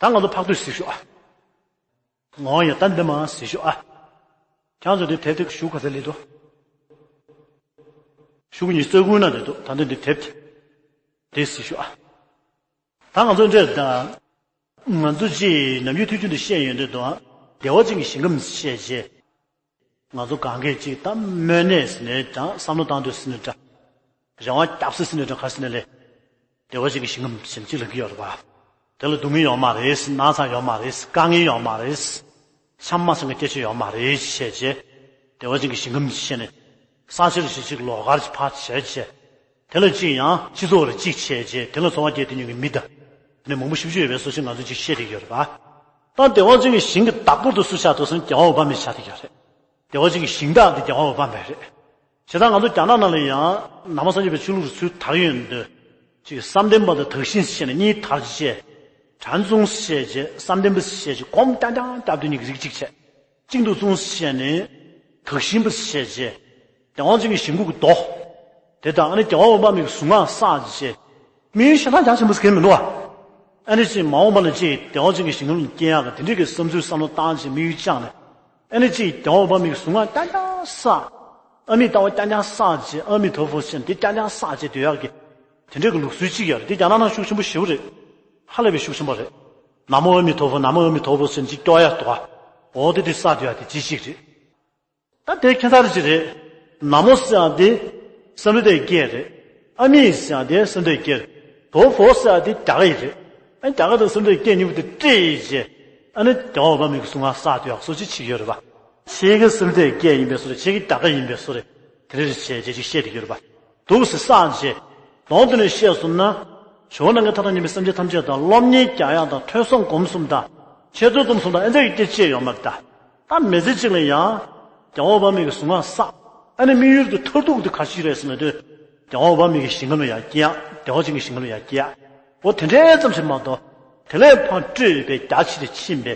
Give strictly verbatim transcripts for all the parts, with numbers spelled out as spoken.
ད་ང་ཚོ་ཕག་ཏུ་གཟིགས་ཤོག་ཨ། ངོ་ཡ་ད་འདི་མ་གཟིགས་ཤོག་ཨ། ཁྱང་ཚོ་འདི་དེབ་དེ་ཞུ་ག་ཚ་ལི་དོ། ཞུ་གུ་ཉིས་རྩོད་ཀུན་ན་དེ་དོ། ད་འདི་འདི་དེབ་དེ་གཟིགས་ཤོག་ཨ། ད་ང་ཚོ་འདྲེ་ད། ང་ཚོ་ཅི་ནམ་རྒྱུན་དུས་རྒྱུན་དུ་བཤད་ཡོད་འདོད་དོ། བདེ་བ་ཅན་གྱི་ཞིང་ཁམས་བཤད་རྗེས། ང་ཚོ་གང་གས་ཅིག་ད་སྨོན་གནས་ཟེར་ནས་ཀྱང་བསམ་བློ་བཏང་འདོད་ཟེར་ནས་འདྲ། རེ་བ་སྐྱབས་སེ་ཟེར་ནས་འདྲ་ག་ཟེར་ནས་ལས། བདེ་བ་ཅན་གྱི་ཞིང་ཁམས་ཞེས་ཅིག་ལབ་ཀྱི་ཡོད་རེད་པ། དེ་ལ་སྡུག་བསྔལ་ཡོད་མ་རེད། ན་ཚ་ཡོད་མ་རེད། དཀའ་ངལ་ཡོད་མ་རེད། ཆམ་མ་སང་གི་སྐད་ཆ་ཡོད་མ་རེད་བཤད་རྗེས། བདེ་བ་ཅན་གྱི་ཞིང་ཁམས་བཤད་ནས། ས་ཆར་ཞིག་ཅིག་ལོགས་ཀར་ཕར་བྱས་རྗེས། དེ་ལ་གཅིག་ཡང་སྤྱི་ཚོགས་ལ་གཅིག་བྱས་རྗེས་དེ་ལ་འཚོ་བ་སྐྱེལ་དུས་ཉུང་གི་མི་དང་། དེ་ནས་མང་པོ་ཞིབ་ཞིབ་ཡོད་པའི་སོ་ཆེན་ང་ཚོས་ཅིག་བཤད་བསྡད་ཀྱི་ཡོད་རེད་པ། ད་བདེ་བ་ཅན་གྱི་ཞིང་གི་བདག་པོ་དེ་སུ་ཆགས་འདུག་ཟེར་ན་རྒྱལ་བ་འོད་དཔག་མེད་ཆགས་བསྡད་ཀྱི་ཡོད་རེད། བདེ་བ་ཅན་གྱི་ཞིང་བདག་དེ་རྒྱལ་བ་འོད་དཔག་མེད་རེད། བྱས་ཙང་ང་ཚོ་རྒྱ་ནག་ནང་ལ་ཡང་ནང་པ་སངས་རྒྱས་པའི་ཆོས་ལུགས་སུ་ཚུར་དར་ཡོང་དུས། ཅིག་བསམ་གཏན་པ་དང་དག་ཞིང་ཟེར་ནས་གཉིས་དར་རྗེས། གྲྭ་བཙུན་ཟེར་བྱས་བསམ་གཏན་པ་ཟེར་བྱས་གོམ་རྐྱང་རྐྱང་རྐྱབ་དུས་གཉིས་ཀྱི་རིགས་གཅིག་བྱས། གཅིག་ཏུ་བཙུན་ཟེར་ནས་དག་ཞིང་པ་ཟེར་བྱས། བདེ་བ་ཅན་གྱི་ཞིང་ཁམས་ཀྱི་མདོ། དེ་དང་ཨ་ནི་རྒྱལ་བ་འོད་དཔག་མེད་ཀྱི་གཟུངས་སྔགས་བསགས་བྱས། དམིགས་ཡུལ་ཞེ་དྲག་རྒྱ་ཆེན་པོ་ཟེར་མཁན་མི་འདུག་བ། ཨ་ནི་ཅིག་མ་འོངས་པ་ལ་ཅིག་བདེ་བ་ཅན་གྱི་ཞིང་ཁམས་ལ་སྐྱེ་ཡག་གི་དེ་འདྲའི་གི་བསམ་ཚུལ་བསམ་བློ་བཏང་བྱས་དམིགས་ཡུལ་བཅངས་ནས། ཨ་ནི་ཅིག་རྒྱལ་བ་འོད་དཔག་མེད་ཀྱི་གཟུངས་སྔགས་རྐྱང་རྐྱང་བསགས། ཨ་མི་ལྟ་བ་རྐྱང་རྐྱང་བསགས་བྱས་ཨ་མི་དོ་ཕོ་ཟེར་ནས་དེ་རྐྱང་རྐྱང་བསགས་བྱས་སྡོད་ཡག་གི། དེ་འདྲའི་གི་ལུགས་སྲོལ་གཅིག་ཡོད་རེད། དེ་རྒྱ་ནག་ནང་ཤུགས་ཆེན་པོ་ཞེ་པོ་རེད། ཧ་ལས་པའི་ཤུགས་ཆེན་པོ་རེད། ན་མོ་ཨ་མི་དོ་ཕོ། ན་མོ་ཨ་མི་དོ་ཕོ་ཟེར་ནས་ཅིག་སྐྱོར་ཡག་འདུག་ག་འོ་དེ་དེ་བསགས་སྡོད་ཡག་དེ་ཅི་ཞིག་རེད། ད་དེ་ཁྱད་མཚར་ཅིག་རེད། ན་མོ་ཟེར་ཡག་དེ་སེམས་ལ་བཏགས་སྐད་རེད། ཨ་མི་ཟེར་ཡག་དེ་སེམས་ལ་བཏགས་སྐད་རེད། དོ་ཕོ་ཟེར་ཡག་དེ་རྒྱ་གར་ཡིག་རེད། ཨ་རྒྱ་གར་དང་སེམས་ལ་བཏགས་སྐད་གཉིས་པོ་དེ་སྤྲད་ཡིན་ཅེ། ཨ་ནི་རྒྱལ་བ་འོད་དཔག་མེད་ཀྱི་གཟུངས་སྔགས་བསགས་སྡོད་ཡག་སོ་ཅི་ཅིག་ཡོད་རེད་པ། ཁྱེད་ཀྱི་སེམས་ལ་བཏགས་སྐད་ཡིན་པའི་བཟོ་རེད། ཁྱེད་ཀྱི་རྒྱ་གར་ཡིན་པའི་བཟོ་རེད། དེ་རེ་རེ་བྱས་རྗེས་ཅིག་བཤད་བསྡད་ཀྱི་ཡོད་རེད་པ། འདུག་སེ་བསགས་རྗེས། དོན་དུ་ནི་བཤད་སོང་ན། ཇོ་བོ་ནམ་མཁའི་མཐའ་དང་མཉམ་པའི་སེམས་ཅན་ཐམས་ཅད་དང་སློབ་གཉེར་རྒྱག་ཡག་དང་ཐོས་བསམ་སྒོམ་གསུམ་དང་། འཆད་རྩོད་རྩོམ་གསུམ་དང་ཨེ་འདྲ་གི་སྐད་ཆ་ཡོད་མ་རེད་ད། ད་མི་ཚེ་གཅིག་ལ་ཡང་། རྒྱལ་བ་འོད་དཔག་མེད་ཀྱི་གཟུངས་སྔགས་བསགས། ཨ་ནི་དམིགས་ཡུལ་དུ་མཐར་ཐུག་དེ་ག་ཞིག་རེད་ཟེར་ན་དེ། རྒྱལ་བ་འོད་དཔག་མེད་ཀྱི་ཞིང་ཁམས་ལ་ཡང་སྐྱེ་ཡག་བདེ་བ་ཅན་གྱི་ཞིང་ཁམས་ལ་ཡང་སྐྱེ་ཡག་འོ་དེ་འདྲའི་ཙམ་ཞིག་མ་གཏོགས། དེ་ལས་ཕར་སྤྲོས་པའི་རྒྱ་ཆེ་རུ་ཕྱིན་པའི་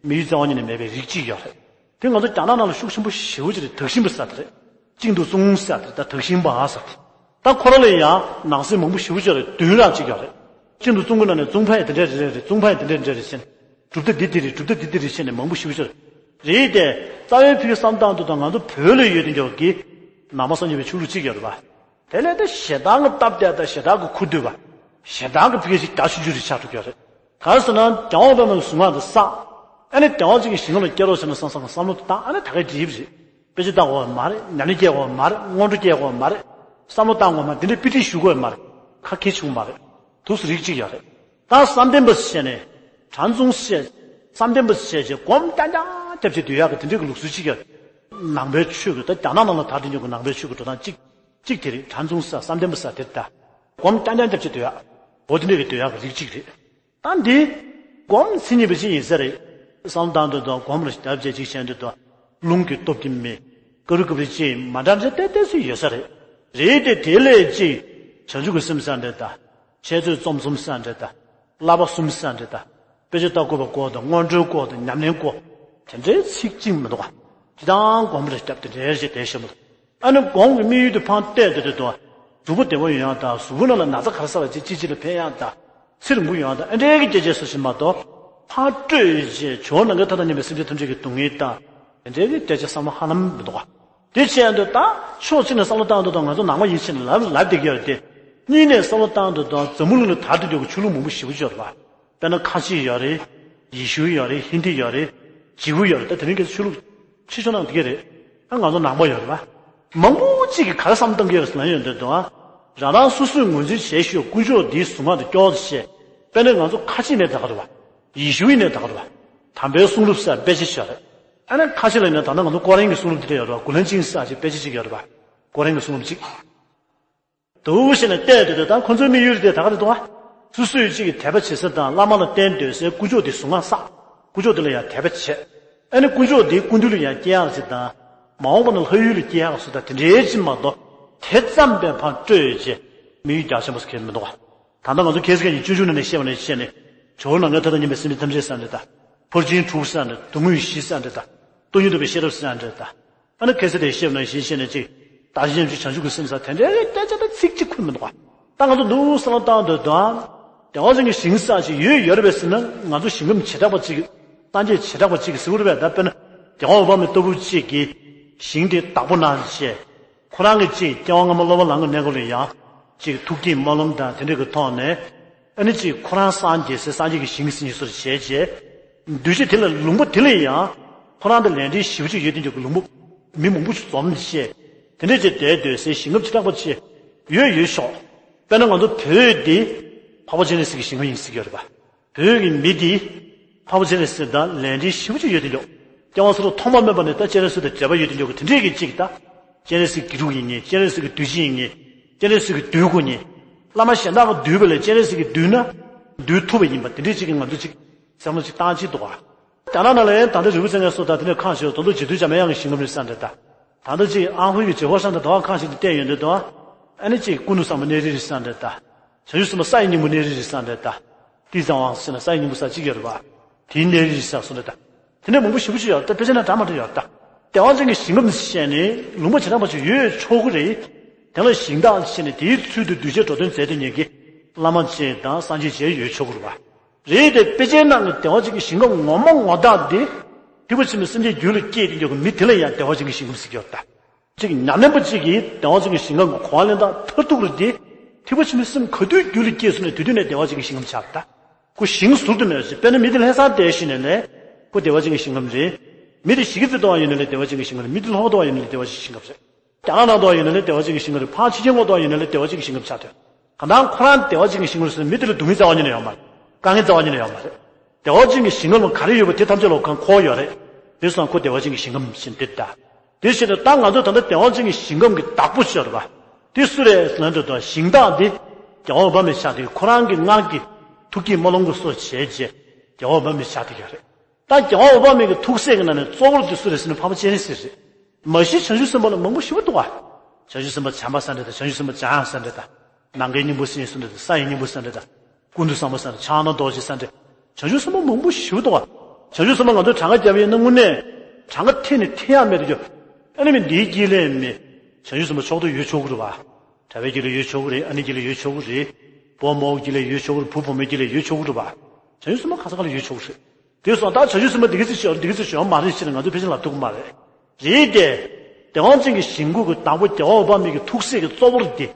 དམིགས་ཡུལ་རྩ་བ་ཉིད་ནས་མེད་པའི་རིགས་གཅིག་ཡོད་རེད། དེ་ང་ཚོ་རྒྱ་ནག་ནང་ལ་ཤུགས་ཆེན་པོ་ཞེ་པོ་ཅིག་རེད། དག་ཞིང་པ་ཟེར་དེ་རེད། གཅིག་ཏུ་བཙུན་ཟེར་དེ་རེད། ད་དག་ཞིང་པ་ཟེར་དེ། ད་ཁོ་རང་ལ་ཡང་ནང་གསེས་མང་པོ་ཞེ་པོ་ཅིག་རེད། བདུན་རང་གཅིག་ཡོད་རེད། གཅིག་ཏུ་བཙུན་གྱི་ནང་ནས་བཙུན་ཕ་ཡི་དེ་འདྲ་རེ་རེ་རེད། བཙུན་ཕ་ཡི་དེ་འདྲ་རེ་རེ་རེད་ཟེར་ནས། གྲུབ་མཐའ་འདི་འདི་རེད། གྲུབ་མཐའ་འདི་འདི་རེད་ཟེར་ནས་མང་པོ་ཞེ་པོ་ཅིག་རེད། རེད་དེ། རྩ་བའི་ཕ་གི་བསམ་སྟངས་དུ་དང་ང་ཚོ་བོད་ལ་ཡོད་དེ་འཇོག་གི། ནང་པ་སངས་རྒྱས་པའི་ཆོས་ལུགས་གཅིག་ཡོད་རེད་པ། དེ་ལས་དེ་ཞེ་སྡང་གི་སྟབས་བདེ་དང་ཞེ་སྡང་གི་ཁུ་འདུས་པ། ཞེ་སྡང་གི་ཕ་གི་ཞིག་རྒྱ་ཆུང་ཆུང་རེ་ཆགས་འགྲོ་གི་ཡོད་རེད། ག་རེ་ཟེར་ན་རྒྱལ་བ་འོད་དཔག་མེད་ཀྱི་གཟུངས་སྔགས་དེ་བསགས། ཨ་ནི་བདེ་བ་ཅན་གྱི་ཞིང་ཁམས་ལ་སྐྱེ་རོགས་བྱས་ན་བསམ་བསམ་བསམ་བློ་དེ་བཏང་ཨ་ནི་ད་གའི་འགྲིག་རེད། དཔེ་ཆ་ལྟ་དགོས་མ་རེད། ཉམས་ལེན་སྐྱེལ་དགོས་མ་རེད། སྔོན་འགྲོ་སྐྱེལ་དགོས་མ་རེད། བསམ་བློ་བཏང་དགོས་མ་རེད། འདི་འདྲའི་དཔེ་ཁྲིད་ཞུ་དགོས་མ་རེད། ཁ་ཁྱེར་ཆུག་མ་རེད། དུས་སུ་རིགས་གཅིག་ཡོད་རེད། ད་བསམ་གཏན་པ་ཟེར་ནས། གྲྭ་བཙུན་ཟེར། བསམ་གཏན་པ་ཟེར་བྱས་སྒོམ་རྐྱང་རྐྱང་རྒྱབ་བྱས་སྡོད་ཡག་གི་དེ་འདྲའི་གི་ལུགས་སྲོལ་གཅིག་ཡོད་རེད། ནང་པའི་ཆོས་ཀྱི་ད་རྒྱ་ནག་ནང་ལ་དར་དེ་འཇོག་གི་ནང་པའི་ཆོས་ཀྱི་འགྲོ་སྟངས་གཅིག་གཅིག་དེ་རེད། གྲྭ་བཙུན་ཟེར་བསམ་གཏན་པ་ཟེར་དེ་རེད་ད། སྒོམ་རྐྱང་རྐྱང་རྒྱབ་བྱས་སྡོད་ཡག་འོ་དེ་འདྲའི་གི་སྡོད་ཡག་གི་རིགས་གཅིག་རེད། ད་འདི། སྒོམ་མཚན་ཉིད་པ་ཅིག་ཡིན་ས་རེད། བསམ་བཏང་དུས་དང་སྒོམ་ལ་ཞབས་རྗེས་ཅིག་བྱས་དུས་དང་། རླུང་གིས་སྟོབས་ཀྱིས་མི། ཀ་རུ་ཀ་རུ་ཅིག་མ་འདྲ་འདྲ་ཏོག་ཏོག་ཙམ་ཡོད་ས་རེད། རེད་དེ་དེ་ལས་ཅིག་བྱང་ཆུབ་ཀྱི་སེམས་ཟེར་འདྲ་ད། འཆད་རྩོད་རྩོམ་གསུམ་ཟེར་འདྲ་ད། བསླབ་པ་གསུམ་ཟེར་འདྲ་ད། དཔེ་ཆ་ལྟ་དགོས་པ་སྐོར་དང་སྔོན་འགྲོའི་སྐོར་དང་ཉམས་ལེན་སྐོར། དེ་འདྲའི་ཚིག་གཅིག་མི་འདུག་ག་ཅི་ལྟར་སྒོམ་རེ་བརྒྱབ་དེ་འདྲའི་ཞིག་བསྡད་ཤེས་མི་འདུག་ཨ་ནི་སྒོམ་གྱི་དམིགས་ཡུལ་དེ་ཕར་བལྟས་དེ་དེ་དང་། གཟུགས་པོ་བདེ་པོ་ཡོང་ཡག་དང་གཟུགས་པོ་ནང་ལ་ན་ཚ་ག་རེ་ཟ་བ་ཅིག་ཅིག་ཅིག་ལ་ཕན་ཡག་དང་། ཚེ་རིང་པོ་ཡོང་ཡག་དང་ཨ་འདྲའི་གི་སྐད་ཆ་ཟེར་བཞིན་མ་གཏོགས། ཕར་སྤྲོས་བྱས་ཇོ་བོ་ནམ་མཁའི་མཐའ་དང་མཉམ་པའི་སེམས་ཅན་ཐམས་ཅད་ཀྱི་སྡུག་བསྔལ་དང་། དེ་འདྲའི་གི་སྐད་ཆ་བསམ་བློ་ཧ་ལམ་མི་འདུག་ག་དེ་བྱས་དུས་ད་ཕྱོགས་གཅིག་ནས་བསམ་བློ་བཏང་དུས་ད་ང་ཚོ་ནང་པ་ཡིན་ཕྱིན་ལབ་ལབ་བསྡད་ཀྱི་ཡོད་རེད་དེ། གཉིས་ནས་བསམ་བློ་བཏང་དུས་ད་འཛམ་བུ་གླིང་ལ་དར་དུ་འཇུག་གི་ཆོས་ལུགས་མང་པོ་ཞེ་པོ་ཅིག་ཡོད་རེད་པ། དཔེར་ན་ཁ་ཆེ་ཡོད་རེད། ཡེ་ཤུ་ཡོད་རེད། ཧིན་དི་ཡོད་རེད། ཇིའུ་ཡོད་རེད། ད་དེ་རིང་གི་ཆོས་ལུགས་ཆེ་ཆུང་རྣམས་དེ་ག་རེད། ཨ་ང་ཚོ་ནང་པ་ཡོད་རེད་པ། མང་པོ་གཅིག་གིས་ག་རེ་བསམ་བཏང་གི་ཡོད་རེད་ཟེར་ན་ཡོད་འདོད་དོ། རང་རང་སོ་སོས་ངོས་འཛིན་བྱེད་ཤོག་དཀོན་མཆོག་འདིའི་གཟུངས་སྔགས་དེ་སྐྱོར་ཟེར། དཔེར་ན་ང་ཚོ་ཁ་ཆེ་ནས་ད་ག་རེད་པ། ཡེ་ཤུ་ཡིན་ནས་ད་ག་རེད་པ། དམ་པའི་གསུང་རབ་ཟེར་དཔེ་ཆ་ཞིག་ཡོད་རེད། ཨ་ནི་ཁ་ཆེ་ལ་ཡིན་ན་ད་ནང་ང་ཚོ་ཀོ་རན་གྱི་གསུང་རབ་དེ་འདྲ་ཡོད་རེད་པ། གུ་ལན་ཅིང་ཟེར་ཅིག་དཔེ་ཆ་ཅིག་ཡོད་རེད་པ། ཀོ་རན་གྱི་གསུང་རབ་ཅིག་དུ་ཞེས་ནས་བལྟས་དུས་ད་ཁོ་ཚོའི་དམིགས་ཡུལ་དེ་ད་ག་རེ་འདུག་ཨ། སོ་སོས་གཅིག་གི་དད་པ་བྱེད་ས་དང་བླ་མ་ལ་བརྟེན་སྡོད་སའི་དཀོན་མཆོག་དེ་གཟུངས་སྔགས་བསགས། དཀོན་མཆོག་དེ་ལ་ཡང་དད་པ་བྱེད། ཨ་ནི་དཀོན་མཆོག་དེའི་སྐུ་མདུན་ལ་ཡང་སྐྱེ་ཡག་ཅིག་དང་། མ་འོངས་པ་ན་ལྷ་ཡུལ་ལ་སྐྱེ་ཡག་སུ་དང་དེ་འདྲའི་ཅིག་མ་གཏོགས། དེ་ཙམ་པའི་ཕར་སྤྲོས་བྱས་དམིགས་ཡུལ་རྒྱ་ཆེན་པོ་ཟེར་མཁན་མི་འདུག་ག་ད་ལྟ་ང་ཚོ་ཁ་སང་གི་སྤྱོད་འཇུག་ནང་ནས་བཤད་པ་ནས་བཤད་ནས། ཇོ་བོ་ནམ་མཁའི་མཐའ་དང་མཉམ་པའི་སེམས་ཅན་ཐམས་ཅད་ཟེར་འདྲ་དང་། ཕར་ཕྱིན་དྲུག་ཟེར་འདྲ། སྡུག་བསྔལ་བཞི་ཟེར་འདྲ་དང་། སྟོང་ཉིད་རྟོགས་པའི་ཤེས་རབ་ཟེར་འདྲ་དང་། ཨ་ནི་ཁ་སང་དེ་བཤད་པ་ནང་བཞིན་བཤད་ནས་ཅིག་བདག་གཞན་མཉམ་བརྗེ་བྱང་ཆུབ་ཀྱི་སེམས་ཟེར་དེ་འདྲའི་སྐད་ཆ་དང་ཚིག་གཅིག་ཁུར་མི་འདུག་ག་ད་ང་ཚོ་འདུག་བསམ་བློ་བཏང་འདོད་དང་། བདེ་བ་ཅན་གྱི་ཞིང་ས་ཅིག་ཡོད་ཡོད་རེད་པས་ཟེར་ན། ང་ཚོ་ཞིང་ཁམས་བྱེ་བྲག་པ་ཅིག་སངས་རྒྱས་བྱེ་བྲག་པ་ཅིག་གིས་ཟེར་བ་རེད་པས། ད་དཔེར་ན་རྒྱལ་བ་འོད་དཔག་མེད་ལྟ་བུ་ཅིག་གིས་ཞིང་དེ་བདག་པོ་གནང་བྱས། ཁོ་རང་གིས་ཅིག་སྐྱེ་བ་སྔ་མ་སློབ་པ་ལམ་གྱི་གནས་སྐབས་ལ་ཡང་ཅིག་ཐུགས་བསྐྱེད་སྨོན་ལམ་དང་དེ་འདྲ་གི་ཐོག་ནས། ཨ་ནི་ཅིག་ཁོ་རང་སངས་རྒྱས་སའི་སངས་རྒྱས་ཀྱི་ཞིང་ཟེར་ནས་སོར་བྱས་བྱས། འདུས་བྱས་དེ་ལ་ལུང་པ་དེ་ལ་ཡང་ཁོ་རང་དང་ལས་འབྲེལ་ཞེ་པོ་ཅིག་ཡོད་དེ་འདྲ་གི་ལུང་པ་མི་མང་པོ་ཞིག་འཛོམས་བྱས། དེ་འདྲ་བྱས་བསྡད་སྡོད་སའི་ཞིང་ཁམས་བྱེ་བྲག་པ་ཅིག་ཡོད་ཡོད་ཆོག་དཔེར་ན་ང་ཚོ་བོད་འདི་འཕགས་པ་སྤྱན་རས་གཟིགས་ཀྱི་ཞིང་ཁམས་ཡིན་ཟེར་གྱི་ཡོད་རེད་པ། བོད་ཀྱི་མི་འདི་འཕགས་པ་སྤྱན་རས་གཟིགས་དང་ལས་འབྲེལ་ཞེ་པོ་ཅིག་ཡོད་དེ་འདྲ། སྐྱེ་བ་སོ་སོ་ཐོག་མ་མེད་པ་ནས་ད་སྤྱན་རས་གཟིགས་དང་འབྲེལ་བ་ཡོད་དེ་འདྲ་གི་དེ་འདྲས་ཀྱི་ཅིག་ད་སྤྱན་རས་གཟིགས་དགེ་ཕྲུག་ཡིན་ངེས། སྤྱན་རས་གཟིགས་ཀྱི་འདུས་བྱས་ཡིན་ངེས། སྤྱན་རས་གཟིགས་ཀྱིས་འདུལ་དགོས་ངེས། བླ་མ་གཞན་དག་གིས་འདུལ་བ་ལས་སྤྱན་རས་གཟིགས་ཀྱིས་འདུལ་ན་འདུལ་ཐུབ་པ་ཡིན་པ་དེ་འདྲས་ཅིག་གི་ང་ཚོ་ཅིག་བསམ་བློ་ཅིག་བཏང་ཅིག་འདུག་ག་རྒྱ་ནག་ནང་ལ་ཡང་ད་ལྟ་རི་བོ་རྩེ་ལྔའི་སོ་ད་དེ་འདྲ་ཁག་ཞིག་ཡོད། ད་དུང་རྗེ་བཙུན་འཇམ་དབྱངས་ཀྱི་ཞིང་ཁམས་རེད་བསམ་འདྲ་ད། ད་ལྟ་ཅིག་ཨང་ཧུའི་གི་རྗེ་ཧོར་ཤང་དང་དེ་བ་ཁག་ཞིག་ཏུ་བསྟན་ཡོད་འདུག་ད། ཨ་ནི་ཅིག་ཀུན་ཏུ་བཟང་པོ་གནས་རི་རེད་བསམ་འདྲ་ད། བྱང་ཆུབ་སེམས་དཔའ་ས་ཡི་སྙིང་པོ་གནས་རི་རེད་བསམ་འདྲ་ད། ཏི་ཙམ་དབང་ཟེར་ན་ས་ཡི་སྙིང་པོ་ས་གཅིག་ཡོད་རེད་པ། དེའི་གནས་རི་རེད་བསམ་འདྲ་ད། དེ་འདྲ་མང་པོ་ཞེ་པོ་ཅིག་ཡོད་རེད་ད། དཔེ་ཆ་ནང་འདྲ་མི་འདྲ་ཡོད་རེད་ད། བདེ་བ་ཅན་གྱི་ཞིང་ཁམས་ཟེར་ནས་ལུང་པ་བྱེ་བྲག་པ་ཅིག་ཡོད་ཆོག་གི་རེད། དེ་ལ་ཞིང་བདག་ཟེར་ནས་དེའི་ཚུལ་དུ་གདུལ་བྱའི་འགྲོ་དོན་མཛད་དེ་ཉན་གྱི་བླ་མ་བཅས་དང་སངས་རྒྱས་བཅས་ཡོད་ཆོག་གི་རེད་པ། རེད་དེ། དཔེ་ཆའི་ནང་གི་བདེ་བ་ཅན་གྱི་ཞིང་ཁམས་ངོ་མ་ངོ་རྟགས་འདི་ཐེག་པ་ཆེན་པོའི་སེམས་ཅན་རྒྱུད་ལ་སྐྱེས་ཏེ་འགྱོ་གི་མི་དེ་ལ་ཡང་བདེ་བ་ཅན་གྱི་ཞིང་ཁམས་ཟེར་གྱི་ཡོད་རེད་ད། གཅིག་ཉམས་ལེན་པ་གཅིག་གིས་བདེ་བ་ཅན་གྱི་ཞིང་ཁམས་ཀྱི་གོ་བ་ལེན་སྟངས་མཐར་ཐུག་རེད་དེ། ཐེག་པ་ཆེན་པོའི་སེམས་ག་དུས་རྒྱུད་ལ་སྐྱེས་སོང་ན་དེ་དུས་ནས་བདེ་བ་ཅན་གྱི་ཞིང་ཁམས་ཆགས་པ་རེད་ད། ཁོ་ཞིང་ཟུར་དུ་མེད་ཟེར། དཔེར་ན་མི་དེ་ལྷ་སར་བསྡད་ཤི་ནས་ནས་ཁོ་བདེ་བ་ཅན་གྱི་ཞིང་ཁམས་རེད། མི་དེ་གཞིས་ཀ་རྩེ་གཏོང་བ་ཡིན་ན་ལས་བདེ་བ་ཅན་གྱི་ཞིང་ཁམས་རེད། མི་དེ་ལྷོ་ཁ་གཏོང་བ་ཡིན་ན་ལས་བདེ་བ་ཅན་གྱི་ཞིང་ཁམས་རེད། རྒྱ་ནག་ནང་གཏོང་བ་ཡིན་ན་ལས་བདེ་བ་ཅན་གྱི་ཞིང་ཁམས་རེད། ཕར་ཕྱི་རྒྱལ་ཁབ་གཏོང་བ་ཡིན་ན་ལས་བདེ་བ་ཅན་གྱི་ཞིང་ཁམས་ཆགས་ཐལ། གང་ལྟར་ཁོ་རང་བདེ་བ་ཅན་གྱི་ཞིང་ཁམས་རེད་ཟེར་ན་མི་དེ་ལ་སྡུག་བསྔལ་རྩ་བ་ཉིད་ནས་ཡོད་མ་རེད། དཀའ་ངལ་རྩ་བ་ཉིད་ནས་ཡོད་མ་རེད། བདེ་བ་ཅན་གྱི་ཞིང་ཁམས་ལ་ག་རེ་ཡོད་པ་དེ་ཐམས་ཅད་ལ་གང་མཁོ་ཡོད་རེད། དེ་སོང་ཁོ་བདེ་བ་ཅན་གྱི་ཞིང་ཁམས་ཞིག་འདི་ལྟ། དེ་བཞིན་དུ་ད་ང་ཚོ་ད་ལྟ་བདེ་བ་ཅན་གྱི་ཞིང་ཁམས་ཀྱི་བདག་པོ་ཤོར་བ། དེ་སུ་རེད་ཟེར་ན་འདི་དང་ཞིང་བདག་འདི་རྒྱལ་བ་འོད་དཔག་མེད་ཆགས་ཏེ་ཁོ་རང་གི་སྔར་གྱི་ཐུགས་བསྐྱེད་སྨོན་ལམ་གྱི་སོ་བྱས་རྗེས་རྒྱལ་བ་འོད་དཔག་མེད་ཆགས་ཏེ་ཡོད་རེད། ད་རྒྱལ་བ་འོད་དཔག་མེད་ཀྱི་ཐུགས་སྲས་ཀྱི་ནང་ནས་གཙོ་བོར་དེ་སུ་རེད་ཟེར་ན་འཕགས་པ་སྤྱན་རས་གཟིགས་རེད། མ་གཞི་བྱང་ཆུབ་སེམས་དཔའ་ལ་མང་པོ་ཞེ་པོ་འདུག་ག་བྱང་ཆུབ་སེམས་དཔའ་བྱམས་པ་ཟེར་འདྲ་དང་། བྱང་ཆུབ་སེམས་དཔའ་འཇམ་དབྱངས་ཟེར་འདྲ་དང་། ནམ་མཁའི་སྙིང་པོ་ཟེར་འདྲ་དང་། ས་ཡི་སྙིང་པོ་ཟེར་འདྲ་དང་། ཀུན་ཏུ་བཟང་པོ་ཟེར་འདྲ། ཕྱག་ན་རྡོ་རྗེ་ཟེར་འདྲ། བྱང་ཆུབ་སེམས་དཔའ་མང་པོ་ཞེ་པོ་འདུག་ག་བྱང་ཆུབ་སེམས་དཔའ་ང་ཚོས་གྲངས་ཀ་བརྒྱབ་ཡིན་ན་དངོས་གནས་གྲངས་ཀ་ཐེ་ནས་ཐེ་ཡག་མེད་དུ་གྱུར། ཨ་ནི་མི་འདིའི་དཀྱིལ་ལས་མི་བྱང་ཆུབ་སེམས་དཔའ་ཕྱོགས་གཏོགས་ཡོད་ཆོག་གི་རེད་བ། གྲྭ་པའི་དཀྱིལ་ལ་ཡོད་ཆོག་གི་རེད། ཨ་ནེའི་དཀྱིལ་ལ་ཡོད་ཆོག་གི་རེད། བུ་མོའི་དཀྱིལ་ལ་ཡོད་ཆོག་གི་རེད། བུ་བུ་མོའི་དཀྱིལ་ལ་ཡོད་ཆོག་གི་རེད་བ། བྱང་ཆུབ་སེམས་དཔའ་ག་ས་ག་ལ་ཡོད་ཆོག་གི་རེད། དེ་སོང་ད་བྱང་ཆུབ་སེམས་དཔའ་འདི་ག་ཚོད་ཤོར་འདི་ག་ཚོད་ཤོར་མ་རེད་ཟེར་ནས་ང་ཚོ་ཕལ་ཆེར་ལབ་ཐུབ་ཀྱི་མ་རེད། རེད་དེ། བདེ་བ་ཅན་གྱི་ཞིང་ཁམས་ཀྱི་བདག་པོ་རྒྱལ་བ་འོད་དཔག་མེད་ཀྱི་ཐུགས་སྲས་ཀྱི་གཙོ་བོར་དེ། ད་དགེ་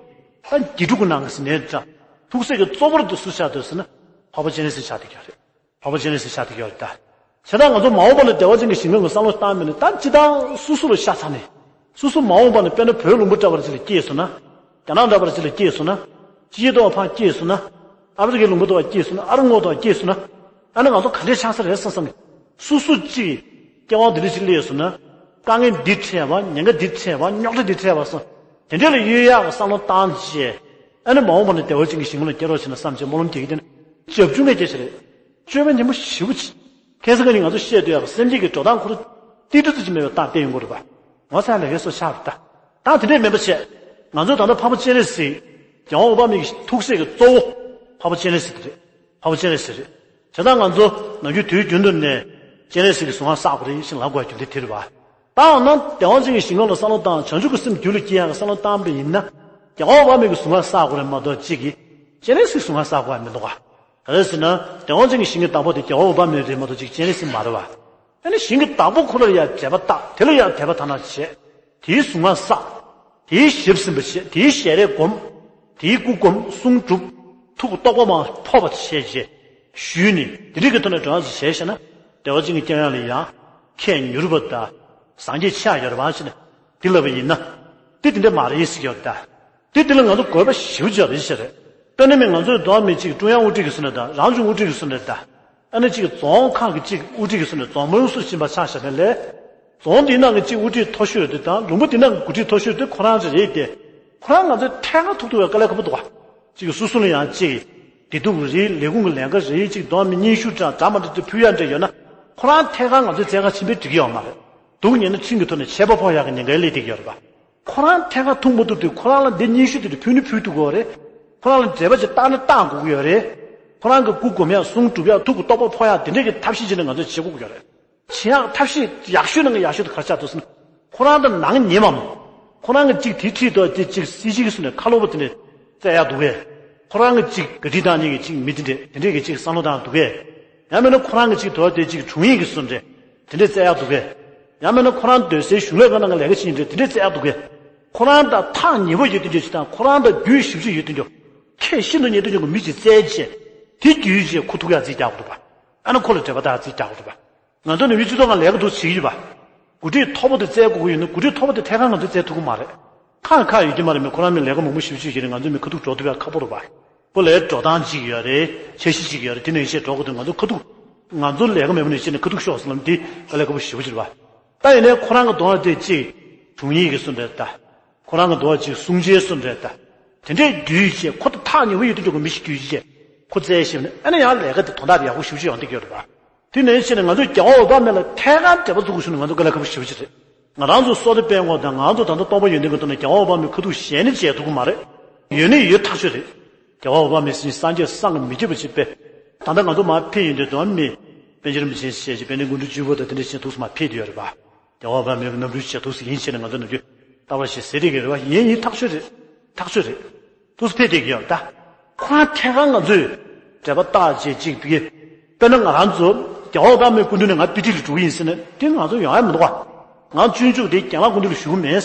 ཕྲུག་གི་ནང་གི་ཟེར་ནས་འདྲ། ཐུགས་སྲས་ཀྱི་གཙོ་བོར་དེ་སུ་ཆགས་འདུག་ཟེར་ན། འཕགས་པ་སྤྱན་རས་གཟིགས་ཆགས་བསྡད་ཀྱི་ཡོད་རེད། འཕགས་པ་སྤྱན་རས་གཟིགས་ཆགས་བསྡད་ཀྱི་ཡོད་རེད་ད། བྱས་ཙང་ང་ཚོ་མ་འོངས་པ་ལ་བདེ་བ་ཅན་གྱི་ཞིང་ཁམས་ཀྱི་བསམ་བློ་བཏང་མིན་ནི་ད་སྤྱིར་བཏང་སོ་སོ་ལ་ཤ་ཚ་ནས། སོ་སོ་མ་འོངས་པ་ནས་དཔེར་ན་བོད་ལུང་པ་འདྲ་བར་ཅིག་ལ་སྐྱེས་སོང་ན། རྒྱ་ནག་འདྲ་བར་ཅིག་ལ་སྐྱེས་སོང་ན། ཕྱི་རྒྱལ་དུ་ཕར་སྐྱེས་སོང་ན། ཨ་ཕི་རི་ཀའི་ལུང་པ་དུ་ཕར་སྐྱེས་སོང་ན། ཨ་རི་དངོས་དུ་ཕར་སྐྱེས་སོང་ན། ཨ་ནི་ང་ཚོ་ག་འདྲས་ཆགས་ས་རེད་བསམ་བསམ་གི། སོ་སོ་གཅིག་སྐྱེ་བ་འདི་འདྲ་ཅིག་སླེབས་སོང་ན། དཀའ་ངལ་འདི་འཕྲད་པ། ཉེན་ཁ་འདི་འཕྲད་པ། རྙོག་དྲ་འདི་འཕྲད་པ་སོང་། དེ་འདྲས་ལ་གཡོལ་ཡག་གི་བསམ་བློ་བཏང་བྱས། ཨ་ནི་མ་འོངས་པ་ནས་བདེ་བ་ཅན་གྱི་ཞིང་ཁམས་ལ་སྐྱེ་རོགས་བྱས་ན་བསམ་བྱས་སྨོན་ལམ་རྒྱག་གི་དེ་ནི་བྱབ་ཆུང་ངས་སྐྱེ་ཞིག་རེད། སྤྱོད་པ་ངན་པ་ཞེ་པོ་ཅིག་ཁ་སང་ཁ་ཉིན་ང་ཚོ་བཤད་སྡོད་ཡག་གི་སེམས་ཅན་གྱི་འགྲོ་སྟངས་ཁོ་རང་ཏིལ་འབྲུ་ཙམ་ཅིག་མེད་པའི་རྟགས་བསྟན་ཡོང་གི་རེད་པ། ངོ་ཚ་ལས་ཀའི་སོ་ཆགས་པ་ད། ད་དེ་འདྲས་མིན་པ་བྱས། ང་ཚོ་ད་ལྟ་འཕགས་པ་སྤྱན་རས་གཟིགས། རྒྱལ་བ་འོད་དཔག་མེད་ཀྱི་ཐུགས་སྲས་ཀྱི་གཙོ་བོ། འཕགས་པ་སྤྱན་རས་གཟིགས་དེ་རེད། འཕགས་པ་སྤྱན་རས་གཟིགས་རེད། བྱས་ཙང་ང་ཚོ་ནམ་རྒྱུན་དུས་རྒྱུན་དུ་ནས་སྤྱན་རས་གཟིགས་ཀྱི་གཟུངས་སྔགས་བསགས་དགོས་རེད་ཞེས་ལབ་དགོས་པའི་རྒྱུ་མཚན་དེ་རེད་པ། ད་འོ་ན་བདེ་བ་ཅན་གྱི་ཞིང་ཁམས་ལ་བསམ་བློ་བཏང་། བྱང་ཆུབ་ཀྱི་སེམས་རྒྱུད་ལ་སྐྱེ་ཡག་གི་བསམ་བློ་བཏང་པ་ཡིན་ན། རྒྱལ་བ་འོད་དཔག་མེད་ཀྱི་གཟུངས་སྔགས་བསགས་དགོས་རེད་མ་གཏོགས་གཅིག་གིས་སྤྱན་རས་གཟིགས་གཟུངས་སྔགས་བསགས་དགོས་པ་མི་འདུག་ག་ག་རེ་ཟེར་ན། བདེ་བ་ཅན་གྱི་ཞིང་གི་བདག་པོ་དེ་རྒྱལ་བ་འོད་དཔག་མེད་རེད་མ་གཏོགས་གཅིག་སྤྱན་རས་གཟིགས་མ་རེད་བ། ཨ་ནི་ཞིང་གི་བདག་པོ་ཁོ་ལ་ཡང་དད་པ་བཏགས། དེ་ལ་ཡང་དད་པ་དག་སྣང་བྱས། དེའི་གཟུངས་སྔགས་བསགས། དེའི་ཞབས་ཟིན་པ་བྱས། དེའི་ཞལ་རས་བསྒོམ། དེའི་སྐུ་བསྒོམ། གསུང་སྒྲུབ། ཐུགས་ཀྱི་རྟོགས་པ་མར་ཕོག་པ་བྱས་རྗེས་ཞུས་ནས་དེ་རིགས་ཀྱི་ཐོག་ནས་སྒྲུབ་པ་བྱས་བྱས་ན། བདེ་བ་ཅན་གྱི་སྐྱོན་ཡོན་ལ་ཡང་ཁས་མྱུར་བ་དང་། སངས་རྒྱས་ཆགས་ཡོད་རེད་པ་ཞེས་ནས་དེ་ལབ་པ་ཡིན་ན། དེ་དེ་འདྲ་མ་རེད་ཟེར་གྱི་ཡོད་ད། དེ་དེ་ལ་ང་ཚོ་དགོས་པ་ཞེ་པོ་ཅིག་རེད་ཤག་རེད། དཔེར་ན་མི་ང་ཚོའི་མདོ་སྨད་གཅིག་ཀྲུང་དབྱང་དབུ་ཁྲིད་ཀྱི་ཟུར་ནས་དང་། རང་སྐྱོང་དབུ་ཁྲིད་ཀྱི་ཟུར་ནས་དང་། ཨ་ནི་གཅིག་རྫོང་ཁག་གི་གཅིག་དབུ་ཁྲིད་ཀྱི་ཟུར་ནས། རྫོང་དཔོན་སུ་ཕྱིན་པ་ཆགས་བཞག་ནས་ལས། རྫོང་འདིའི་ནང་གི་གཅིག་དབུ་ཁྲིད་མཐོ་ཤོས་དེ་དང་། ལུང་པ་འདི་ནང་གི་འགོ་ཁྲིད་མཐོ་ཤོས་དེ་ཁོ་རང་རེ་རེད་དེ། ཁོ་རང་ང་ཚོའི་ཐད་ཀར་ཐུག་ཐུབ་པའི་དཀའ་ལས་ཁག་པོ་འདུག་ག་གཅིག་གི་སོ་སོ་ལ་ཡང་གཅིག་བདེ་སྡུག་རེད། ལས་ཁུངས་ཀྱི་ལས་ཀ་རེད། གཅིག་མདོ་སྨད་སྙན་ཞུ་འདྲ་འདྲ་མི་འདྲ་དེ་ཕུལ་ཡག་འདྲ་ཡོད་ན། ཁོ་རང་ཐད་ཀར་ང་ཚོའི་རྩ་ཁ་ཕྱིན་པས་འགྲིག་གི་ཡོད་མ་རེད། སྡུག་ཉེས་ན་ཁྲིམས་ཀྱི་ཐོག་ནས་ཆད་པ་ཕོག་ཡག་གི་ཉེན་ཁ་སླེབས་བསྡད་ཀྱི་ཡོད་རེད་པ། ཁོ་རང་ཐད་ཀར་ཐུག་མ་ཐུབ་དུས་ཁོ་རང་ལ་འདི་སྙན་ཞུ་དེ་འདྲ་ཕུལ་ནི་ཕུལ་ཐུབ་ཀྱི་ཡོད་རེད། ཁོ་རང་ལ་འབྲེལ་བ་ཅིག་བཏང་ན་བཏང་དགོས་ཀྱི་ཡོད་རེད། ཁོ་རང་གི་སྐུ་སྒོམ་ཡག་གསུང་སྒྲུབ་ཡག་ཐུགས་ཀྱི་རྟོགས་པ་ཕོག་ཡག་དེ་འདྲས་ཀྱི་ཐབས་ཤེས་ཅིག་ནི་ང་ཚོས་བྱེད་དགོས་ཀྱི་ཡོད་རེད། བྱེད་ཡག་ཐབས་ཤེས་ཡག་ཤོས་ནང་གི་ཡག་ཤོས་དེ་ག་རེ་ཆགས་འདུག་ཟེར་ན། ཁོ་རང་དང་ནང་ཉེ་མམ། ཁོ་རང་གི་གཅིག་དེའི་འཁྲིས་དུ་དེ་གཅིག་སྲིད་སྤྱི་གི་ཟུར་ནས་ཁ་ལོ་བ་དེ་འདྲས་བཙལ་ཡག་འདུག་གས། ཁོ་རང་གི་ཅིག་ག་དྲི་བཏང་མཁན་གྱི་ཅིག་མི་དེ་འདྲས་དེ་འདྲས་ཀྱི་ཅིག་བསམ་བློ་བཏང་འདུག་གས། ཡང་མིན་ན་ཁོ་རང་གི་ཅིག་དོ་དེ་ཅིག་དྲུང་ཡིག་གི་བཟོ་འདྲས་དེ་འདྲས་བཙལ་ཡག་འདུག་གས། ཡང་མིན་ན་ཁོ་རང་སྡོད་སའི་གཞུང་ལས་ཁང་ནང་གི་ལས་ཀ་བྱེད་མཁན་འདྲས་དེ་འདྲས་བཙལ་ཡག་འདུག་གས། ཁོ་རང་དང་ཐག་ཉེ་པོ་ཡོད་དེ་འདྲས་ཅིག་དང་ཁོ་རང་དང་རྒྱུས་ཞེ་པོ་ཅིག་ཡོད་དེ་འདྲས་ཁས་ཤིན་ཏུ་ཉེ་དེ་འདྲས་ཀྱི་མི་ཅིག་བཙལ་བྱས་དེ་བརྒྱུད་བྱས་ཁོ་ཐུག་ཡག་རྩིས་རྒྱག་དགོས་འདུག་པ། ཨ་ནི་ཁོ་ལ་འབྲེལ་བ་དང་རྩིས་རྒྱག་དགོས་འདུག་པ། ང་ཚོ་ནི་མི་སྤྱི་ཚོགས་ནང་ལས་ཀ་འདུག་བྱེད་ཀྱི་ཡོད་པ། འགོ་ཁྲིད་མཐོ་པོ་དེ་བཙལ་དགོས་ཀྱི་ཡོད་ན་འགོ་ཁྲིད་མཐོ་པོ་དེ་ཐད་ཀར་ང་ཚོས་བཙལ་ཐུབ་ཀྱི་མ་རེད། ཁག་ཁག་ཡོད་ཀྱི་མ་རེད། མི་ཁོ་རང་མི་ལས་ཀ་མང་པོ་ཞེ་པོ་ཅིག་བྱེད་རེད། ང་ཚོས་མི་ཁ་ཐུག་འགྲོ་ཐུབ་ཡག་ཁག་པོ་རེད་པ། ཁོ་ལ་འགྲོ་སྟངས་གཅིག་ཡོད་རེད། འཆར་གཞི་གཅིག་ཡོད་རེད། དེ་ནས་ཡིན་ཕྱིར་འགྲོ་དགོས་དུས་ང་ཚོ་ཁ་ཐུག་ང་ཚོ་ལས་ཀ་མེད་པ་ནས་བྱས་ནས་ཁ་ཐུག་ཤོག་ཟེར་ལབ་དེ་དཀའ་ལས་ཁག་པོ་ཞེ་པོ་ཅིག་རེད་པ། ད་ཡིན་ནའི་ཁོ་རང་གི་གདོང་ལ་དེ་གཅིག་དྲུང་ཡིག་གི་བཟོ་འདྲ་ད། ཁོ་རང་གི་འདུག་བ་ཅིག་གསུང་ཆོས་སུ་འདྲ་ལྟ། དེ་འདྲས་བརྒྱུད་བྱས་ཁོ་དང་ཐག་ཉེ་བོ་ཡོད་དུ་འཇོག་གི་མི་ཞིག་བརྒྱུད་བྱས་ཁོ་བཙལ་ཞིབ་ནས་ཨ་ནི་ཡང་ལས་ཀ་དེ་དོན་དག་དེ་ཡག་པོ་ཞེ་པོ་ཅིག་ཡོང་བསྡད་ཀྱི་ཡོད་རེད་པ། དེ་ནས་བྱས་ནས་ང་ཚོས་རྒྱལ་བ་འོད་དཔག་མེད་ལ་ཐད་ཀར་འབྲེལ་བ་འཛུགས་དགོས་ཞུ་ནས་ང་ཚོ་དཀའ་ལས་ཁག་པོ་ཞེ་པོ་ཅིག་རེད། ང་རང་ཚོ་བསོད་བདེ་དཔལ་དབང་དང་ང་ཚོ་ད་ལྟ་སྟོང་པ་ཡོན་ཏན་གྱི་ཐོག་ནས་རྒྱལ་བ་འོད་དཔག་མེད་ཁ་ཐུག་ཞལ་ནས་མཇལ་ཐུབ་ཀྱི་མ་རེད། ཡོད་ནི་ཡོད་ཐག་ཆོད་རེད། རྒྱལ་བ་འོད་དཔག་མེད་ཟེར་མཁན་སངས་རྒྱས་བསམ་གྱིས་མི་ཁྱབ་པ་ཅིག་དཔེ། ད་ལྟ་ང་ཚོ་མར་ཕེབས་ཡོང་དུས་དོན་མེད། པཎ་ཆེན་རིན་པོ་ཆེ་ཞེས་བྱས་དཔལ་ལྡན་སྐུ་ཕྲེང་བཅུ་པ་དང་དེ་འདྲ་ཞིག་ཐུགས་སུ་མར་ཕེབས་བསྡད་ཡོད་རེད་པ། རྒྱལ་བ་འོད་དཔག་མེད་ཀྱི་རྣམ་སྤྲུལ་ཞེས་ཐུགས་སུ་ཡིན་བྱས་ནས་ང་ཚོ་ནམ་རྒྱུན་རྟག་པར་ཞིག་ཟེར་བསྡད་ཀྱི་རེད་པ། ཡིན་ཡིན་ཐག་ཆོད་རེད། ཐག་ཆོད་རེད། ཐུགས་སུ་ཕེབས་བསྡད་ཀྱི་ཡོད་ད། ཁོ་རང་ཐད་ཀར་ང་ཚོས་འབྲེལ་བ་བཏགས་བྱས་གཅིག་དེ་གས། དཔེར་ན་ང་རང་ཚོ་རྒྱལ་བ་འོད་དཔག་མེད་སྐུ་མདུན་ནས་ང་དཔེ་ཁྲིད་ལ་འགྲོ་གི་ཡིན་ཟེར་ན་དེ་ང་ཚོ་ཡོང་ཡ་མི་འདུག་ག། ང་སྤྱོད་འཇུག་དེ་རྒན་ལགས་སྐུ་མདུན་ལ་ཞུ་གི་མེད།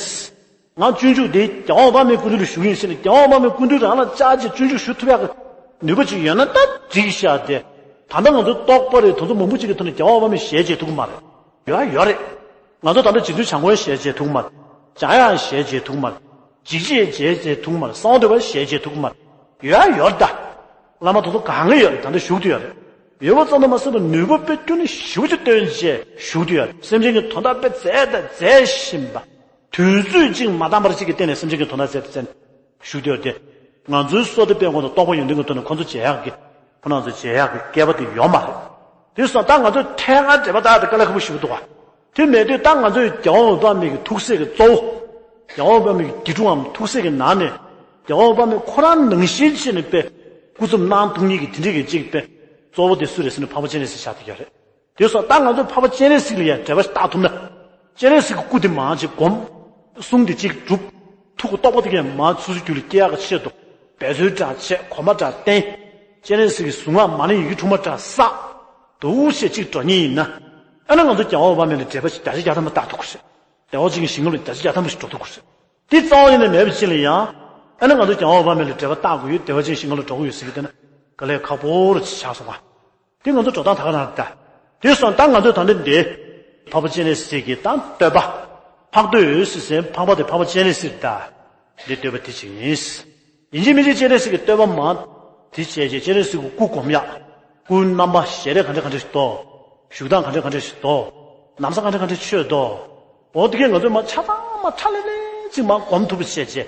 ང་སྤྱོད་འཇུག་དེ་རྒྱལ་བ་འོད་དཔག་མེད་སྐུ་མདུན་ལ་ཞུ་གི་ཡིན་ཟེར་ནས་རྒྱལ་བ་འོད་དཔག་མེད་སྐུ་མདུན་རང་ལ་བཅར་བྱས་སྤྱོད་འཇུག་ཞུ་ཐུབ་ཡག་གི་ནུས་པ་ཅིག་ཡོད་ན་ད་འགྲིག་ཤག་སྟེ། ད་ལྟ་ང་ཚོ་རྟོགས་པ་རེད། དེ་ཚོ་མང་པོ་ཅིག་གི་ཐོག་ནས་རྒྱལ་བ་འོད་དཔག་མེད་ཞལ་མཇལ་ཐུབ་ཀྱི་མ་རེད། ཡོད་ཡོད་རེད། ང་ཚོ་ད་ལྟ་རྗེ་བཙུན་བྱམས་མགོན་ཞལ་མཇལ་ཐུབ་ཀྱི་མ་རེད། འཇམ་དབྱངས་ཞལ་མཇལ་ཐུབ་ཀྱི་མ་རེད། འཇིགས་བྱེད་ཞལ་མཇལ་ཐུབ་ཀྱི་མ་རེད། གསང་བ་འདུས་པ་ཞལ་མཇལ་ཐུབ་ཀྱི་མ་རེད། ཡོད་ཡོད་རེད་ད། བླ་མ་དེ་ཚོ་གང་ག་ཡོད་རེད། ད་ལྟ་བཞུགས་བསྡད་ཡོད་རེད། ཡོད་པ་ཙམ་དུ་མ་ཟད་པར་ནུས་པ་དཔེ་ཁྱོན་ནས་ཞེ་པོ་ཅིག་བཏོན་བྱས་བཞུགས་བསྡད་ཡོད་རེད། སེམས་ཅན་གྱི་དོན་དག་དཔེ་མཛད་དང་མཛད་བཞིན་པ། དུས་ཚོད་ཅིག་མ་འདང་བར་ཅིག་གི་སྟེང་ནས་སེམས་ཅན་གྱི་དོན་དག་མཛད་དང་མཛད་ནས་བཞུགས་བསྡད་ཡོད་དེ། ང་ཚོའི་བསོད་བདེ་དཔལ་དབང་དང་རྟོགས་པ་ཡོན་ཏན་གྱི་ཐོག་ནས་ཁོང་ཚོ་མཇལ་ཡག་གི། ཁོ་རང་ཚོ་མཇལ་ཡག་གི་སྐལ་པ་དེ་ཡོད་མ་རེད། དེ་སོང་ཙང་ད་ང་ཚོས་ཐད་ཀར་འབྲེལ་བ་བཏགས་ཏེ་དཀའ་ལས་ཁག་པོ་ཞེ་པོ་འདུག་ག། དེ་མེད་དུས་ད་ང་ཚོས་རྒྱལ་བ་འོད་དཔག་མེད་ཀྱི་ཐུགས་སྲས་ཀྱི་གཙོ་བོ། རྒྱལ་བ་འོད་དཔག་མེད་ཀྱི་དགེ་ཕྲུག་གམ་ཐུགས་སྲས་ཀྱི་ནང་ནས། རྒྱལ་བ་འོད་དཔག་མེད་ཁོ་རང་ནང་བཞིན་བྱས་ནས་དཔེ། སྐུ་ཚབ་གནང་ཐུབ་མཁན་གྱི་དེ་འདྲས་ཀྱི་གཅིག་དཔེ། གཙོ་བོ་དེ་སུ་རེད་ཟེར་ན་འཕགས་པ་སྤྱན་རས་གཟིགས་ཆགས་བསྡད་ཡོད་རེད། དེ་སོང་ཙང་ད་ང་ཚོས་འཕགས་པ་སྤྱན་རས་གཟིགས་ལ་ཡང་འབྲེལ་བ་ཞིག་བཏགས་ཐུབ་ན། སྤྱན་རས་གཟིགས་ཀྱི་སྐུ་དེ་མར་ཅིག་སྒོམ། གསུང་དེ་གཅིག་སྒྲུབ། ཐུགས་ཀྱི་རྟོགས་པ་དེ་གས་མར་སོ་སོའི་རྒྱུད་ལ་སྐྱེ་ཡག་གི་ཆེད་དུ། འབད་རྩོལ་འདྲ་བྱས། གོམ་པ་འདྲ་བསྟན། སྤྱན་རས་གཟིགས་ཀྱི་གཟུངས་སྔགས་མ་ཎི་ཡི་གེ་དྲུག་མ་འདྲ་བསགས། འདུག་སེ་གཅིག་འགྲོ་མཁན་ཡིན་ན། ཨ་ནི་ང་ཚོ་རྒྱལ་བ་འོད་དཔག་མེད་ལ་འབྲེལ་བ་ཞིག་བརྒྱ་ཆ་བརྒྱ་ཐམ་པ་བཏགས་ཐུབ་ཀྱི་རེད། བདེ་བ་ཅན་གྱི་ཞིང་ཁམས་ལ་བརྒྱ་ཆ་བརྒྱ་ཐམ་པ་ཞིག་འགྲོ་ཐུབ་ཀྱི་རེད། དེ་རྩ་བ་ཉིད་ནས་མེད་པ་ཅིག་ལ་ཡང་། ཨ་ནི་ང་ཚོ་རྒྱལ་བ་འོད་དཔག་མེད་ལ་འབྲེལ་བ་བཏགས་དགོས་ཡོད། བདེ་བ་ཅན་ཞིང་ཁམས་ལ་འགྲོ་དགོས་ཡོད་ཟེར་གྱི་དེ་ནི་དཀའ་ལས་ཁག་པོ་རུ་ཆགས་སོང་བ། དེ་ང་ཚོ་འགྲོ་སྟངས་ད་ག་རང་རེད་ད། དེ་སོང་ཙང་ད་ང་ཚོས་ད་འདི་འདི། འཕགས་པ་སྤྱན་རས་གཟིགས་ཀྱི་ད་བསྟོད་པ། འཕགས་བསྟོད་ཟེར་ཟེར་འཕགས་པ་དེ་འཕགས་པ་སྤྱན་རས་གཟིགས་ད། འདི་བསྟོད་པ་དེ་ཅིག་ཡིན། ཡིན་གཅིག་མིན་གཅིག་སྤྱན་རས་གཟིགས་ཀྱི་བསྟོད་པ་མ། དེ་བྱས་རྗེས་སྤྱན་རས་གཟིགས་ཀྱི་སྐུ་སྒོམ་ཡག། སྐུའི་རྣམ་པ་ཞལ་རས་ག་འདྲ་ག་འདྲ་ཞིག་འདུག། བཞུགས་སྟངས་ག་འདྲ་ག་འདྲ་ཞིག་འདུག། ན་བཟའ་ག་འདྲ་ག་འདྲ་མཆོད་འདུག། འོ་དེ་གས་ང་ཚོས་མ་ཆ་ཚང་མ་ཁྲ་ལེ་ལེ་ཅིག་མ་སྒོམ་ཐུབ་པ་བྱས་རྗེས།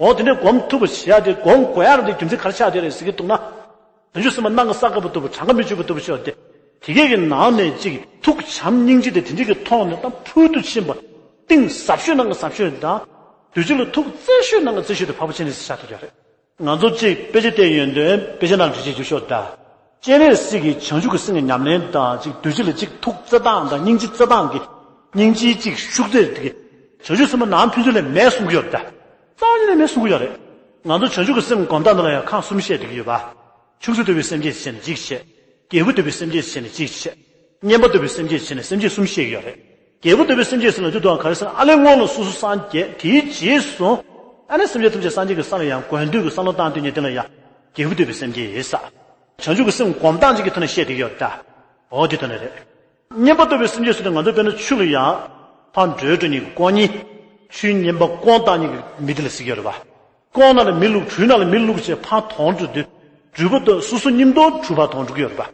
འོ་དེ་འདྲ་སྒོམ་ཐུབ་པ་བྱེད་ཡག་དེ་སྒོམ་དགོས་ཡག་དེ་རྒྱུ་མཚན་ག་རེ་ཆགས་བསྡད་རེད་ཟེར་གྱི་འདུག་ན། བྱང་ཆུབ་སེམས་དཔའ་སྣང་གི་ས་དཀར་པོ་ལྟ་བུ་གྲངས་ཀ་མི་ཆོད་པ་ལྟ་བུ་ཤོར་ཏེ། དེ་གས་ཀྱི་ནང་ནས་ཅིག་ཐུགས་བྱམས་སྙིང་རྗེ་དེ་དེ་འདྲ་གི་ཐོག་ནས་ད་ཕུལ་དུ་ཕྱིན་པ། གཏིང་ཟབ་ཤོས་ནང་གི་ཟབ་ཤོས་དང་། གདུལ་བྱ་ལ་ཐུགས་བརྩེ་ཤོས་ནང་གི་བརྩེ་ཤོས་དེ་འཕགས་པ་སྤྱན་རས་གཟིགས་ཆགས་ཐུབ་ཀྱི་རེད། ང་ཚོ་གཅིག་དཔེ་ཆ་བལྟས་ཡོང་དུས་དཔེ་ཆ་ནང་འབྲི་བྱེད་རྒྱུ་ཤོག་ད། སྤྱན་རས་གཟིགས་ཀྱི་བྱང་ཆུབ་ཀྱི་སེམས་ཀྱི་ཉམས་ལེན་དང་གཅིག་གདུལ་བྱ་ལ་གཅིག་ཐུགས་བརྩེ་སྟངས་དང་སྙིང་རྗེ་བརྩེ་སྟངས་ཀྱི་སྙིང་རྗེའི་གཅིག་ཤུགས་ཚད་དེ་གས། བྱང་ཆུབ་སེམས་དཔའ་ནང་ཕན་ཚུན་ལས་མེད་གསུང་གི་ཡོད་ད། རྩ་བ་ཉིད་ནས་མེད་གསུང་གི་ཡོད་རེད། ང་ཚོ་བྱང་ཆུབ་ཀྱི་སེམས་སྒོམ་སྟངས་འདི་ལ་ཡང་ཁག་གསུམ་བཤད་བསྡད་ཀྱི་ཡོད་པ། ཕྱུགས་ཚོད་ལྟ་བུའི་སེམས་བསྐྱེད་བྱས་ནས་གཅིག་བྱས། རྒྱལ་པོ་ལྟ་བུའི་སེམས་བསྐྱེད་བྱས་ནས་གཅིག་བྱས། མཉན་པ་ལྟ་བུའི་སེམས་བསྐྱེད་བྱས་ནས་སེམས་བསྐྱེད་གསུམ་བཤད་ཀྱི་ཡོད་རེད། རྒྱལ་པོ་ལྟ་བུའི་སེམས་བསྐྱེད་ཟེར་ན་དུས་དང་ག་རེ་ཟེར་ན་ཨ་ལས་སྔོན་ལ་སོ་སོ་སངས་རྒྱས་དེའི་རྗེས་སུ། ཨ་ནི་སེམས་ཅན་ཐམས་ཅད་སངས་རྒྱས་ཀྱི་ས་ལ་ཡང་དགོས་འདོད་ཀྱི་བསམ་བློ་བཏང་དུས་ཉིད་དེ་ལ་ཡང་རྒྱལ་པོ་ལྟ་བུའི་སེམས་བསྐྱེད་ཡིན་ས། བྱང་ཆུབ་ཀྱི་སེམས་སྒོམ་སྟངས་ཅིག་གི་ཐོག་ནས་བཤད་བསྡད་ཀྱི་ཡོད་རེད་ད། འོ་དེ་ཐོག་ནས་རེད། མཉན་པ་ལྟ་བུའི་སེམས་བསྐྱེད་ཟེར་དུས་ང་ཚོ་དཔེར་ན་ཆུ་ལ་ཡང་། ཕར་འགྲོས་འགྲོ་མཁན་གྱི་ཀོ་གཉིས། ཆུའི་མཉེན་པ་སྐོང་བཏང་མཁན་གྱི་མི་དེ་ལ་ཟེར་གྱི་ཡོད་རེད་པ། ཀོང་ནང་ལ་མེ་བླུགས་གྲུའི་ནང་ལ་མེ་བླུགས་བྱས་ཕར་དོང་འགྲོ་དུས། གྲུ་པ་དང་སོ་སོ་མཉམ་དུ་གྲུ་ཕར་དོང་འགྲོ་གི་ཡོད་རེད་པ།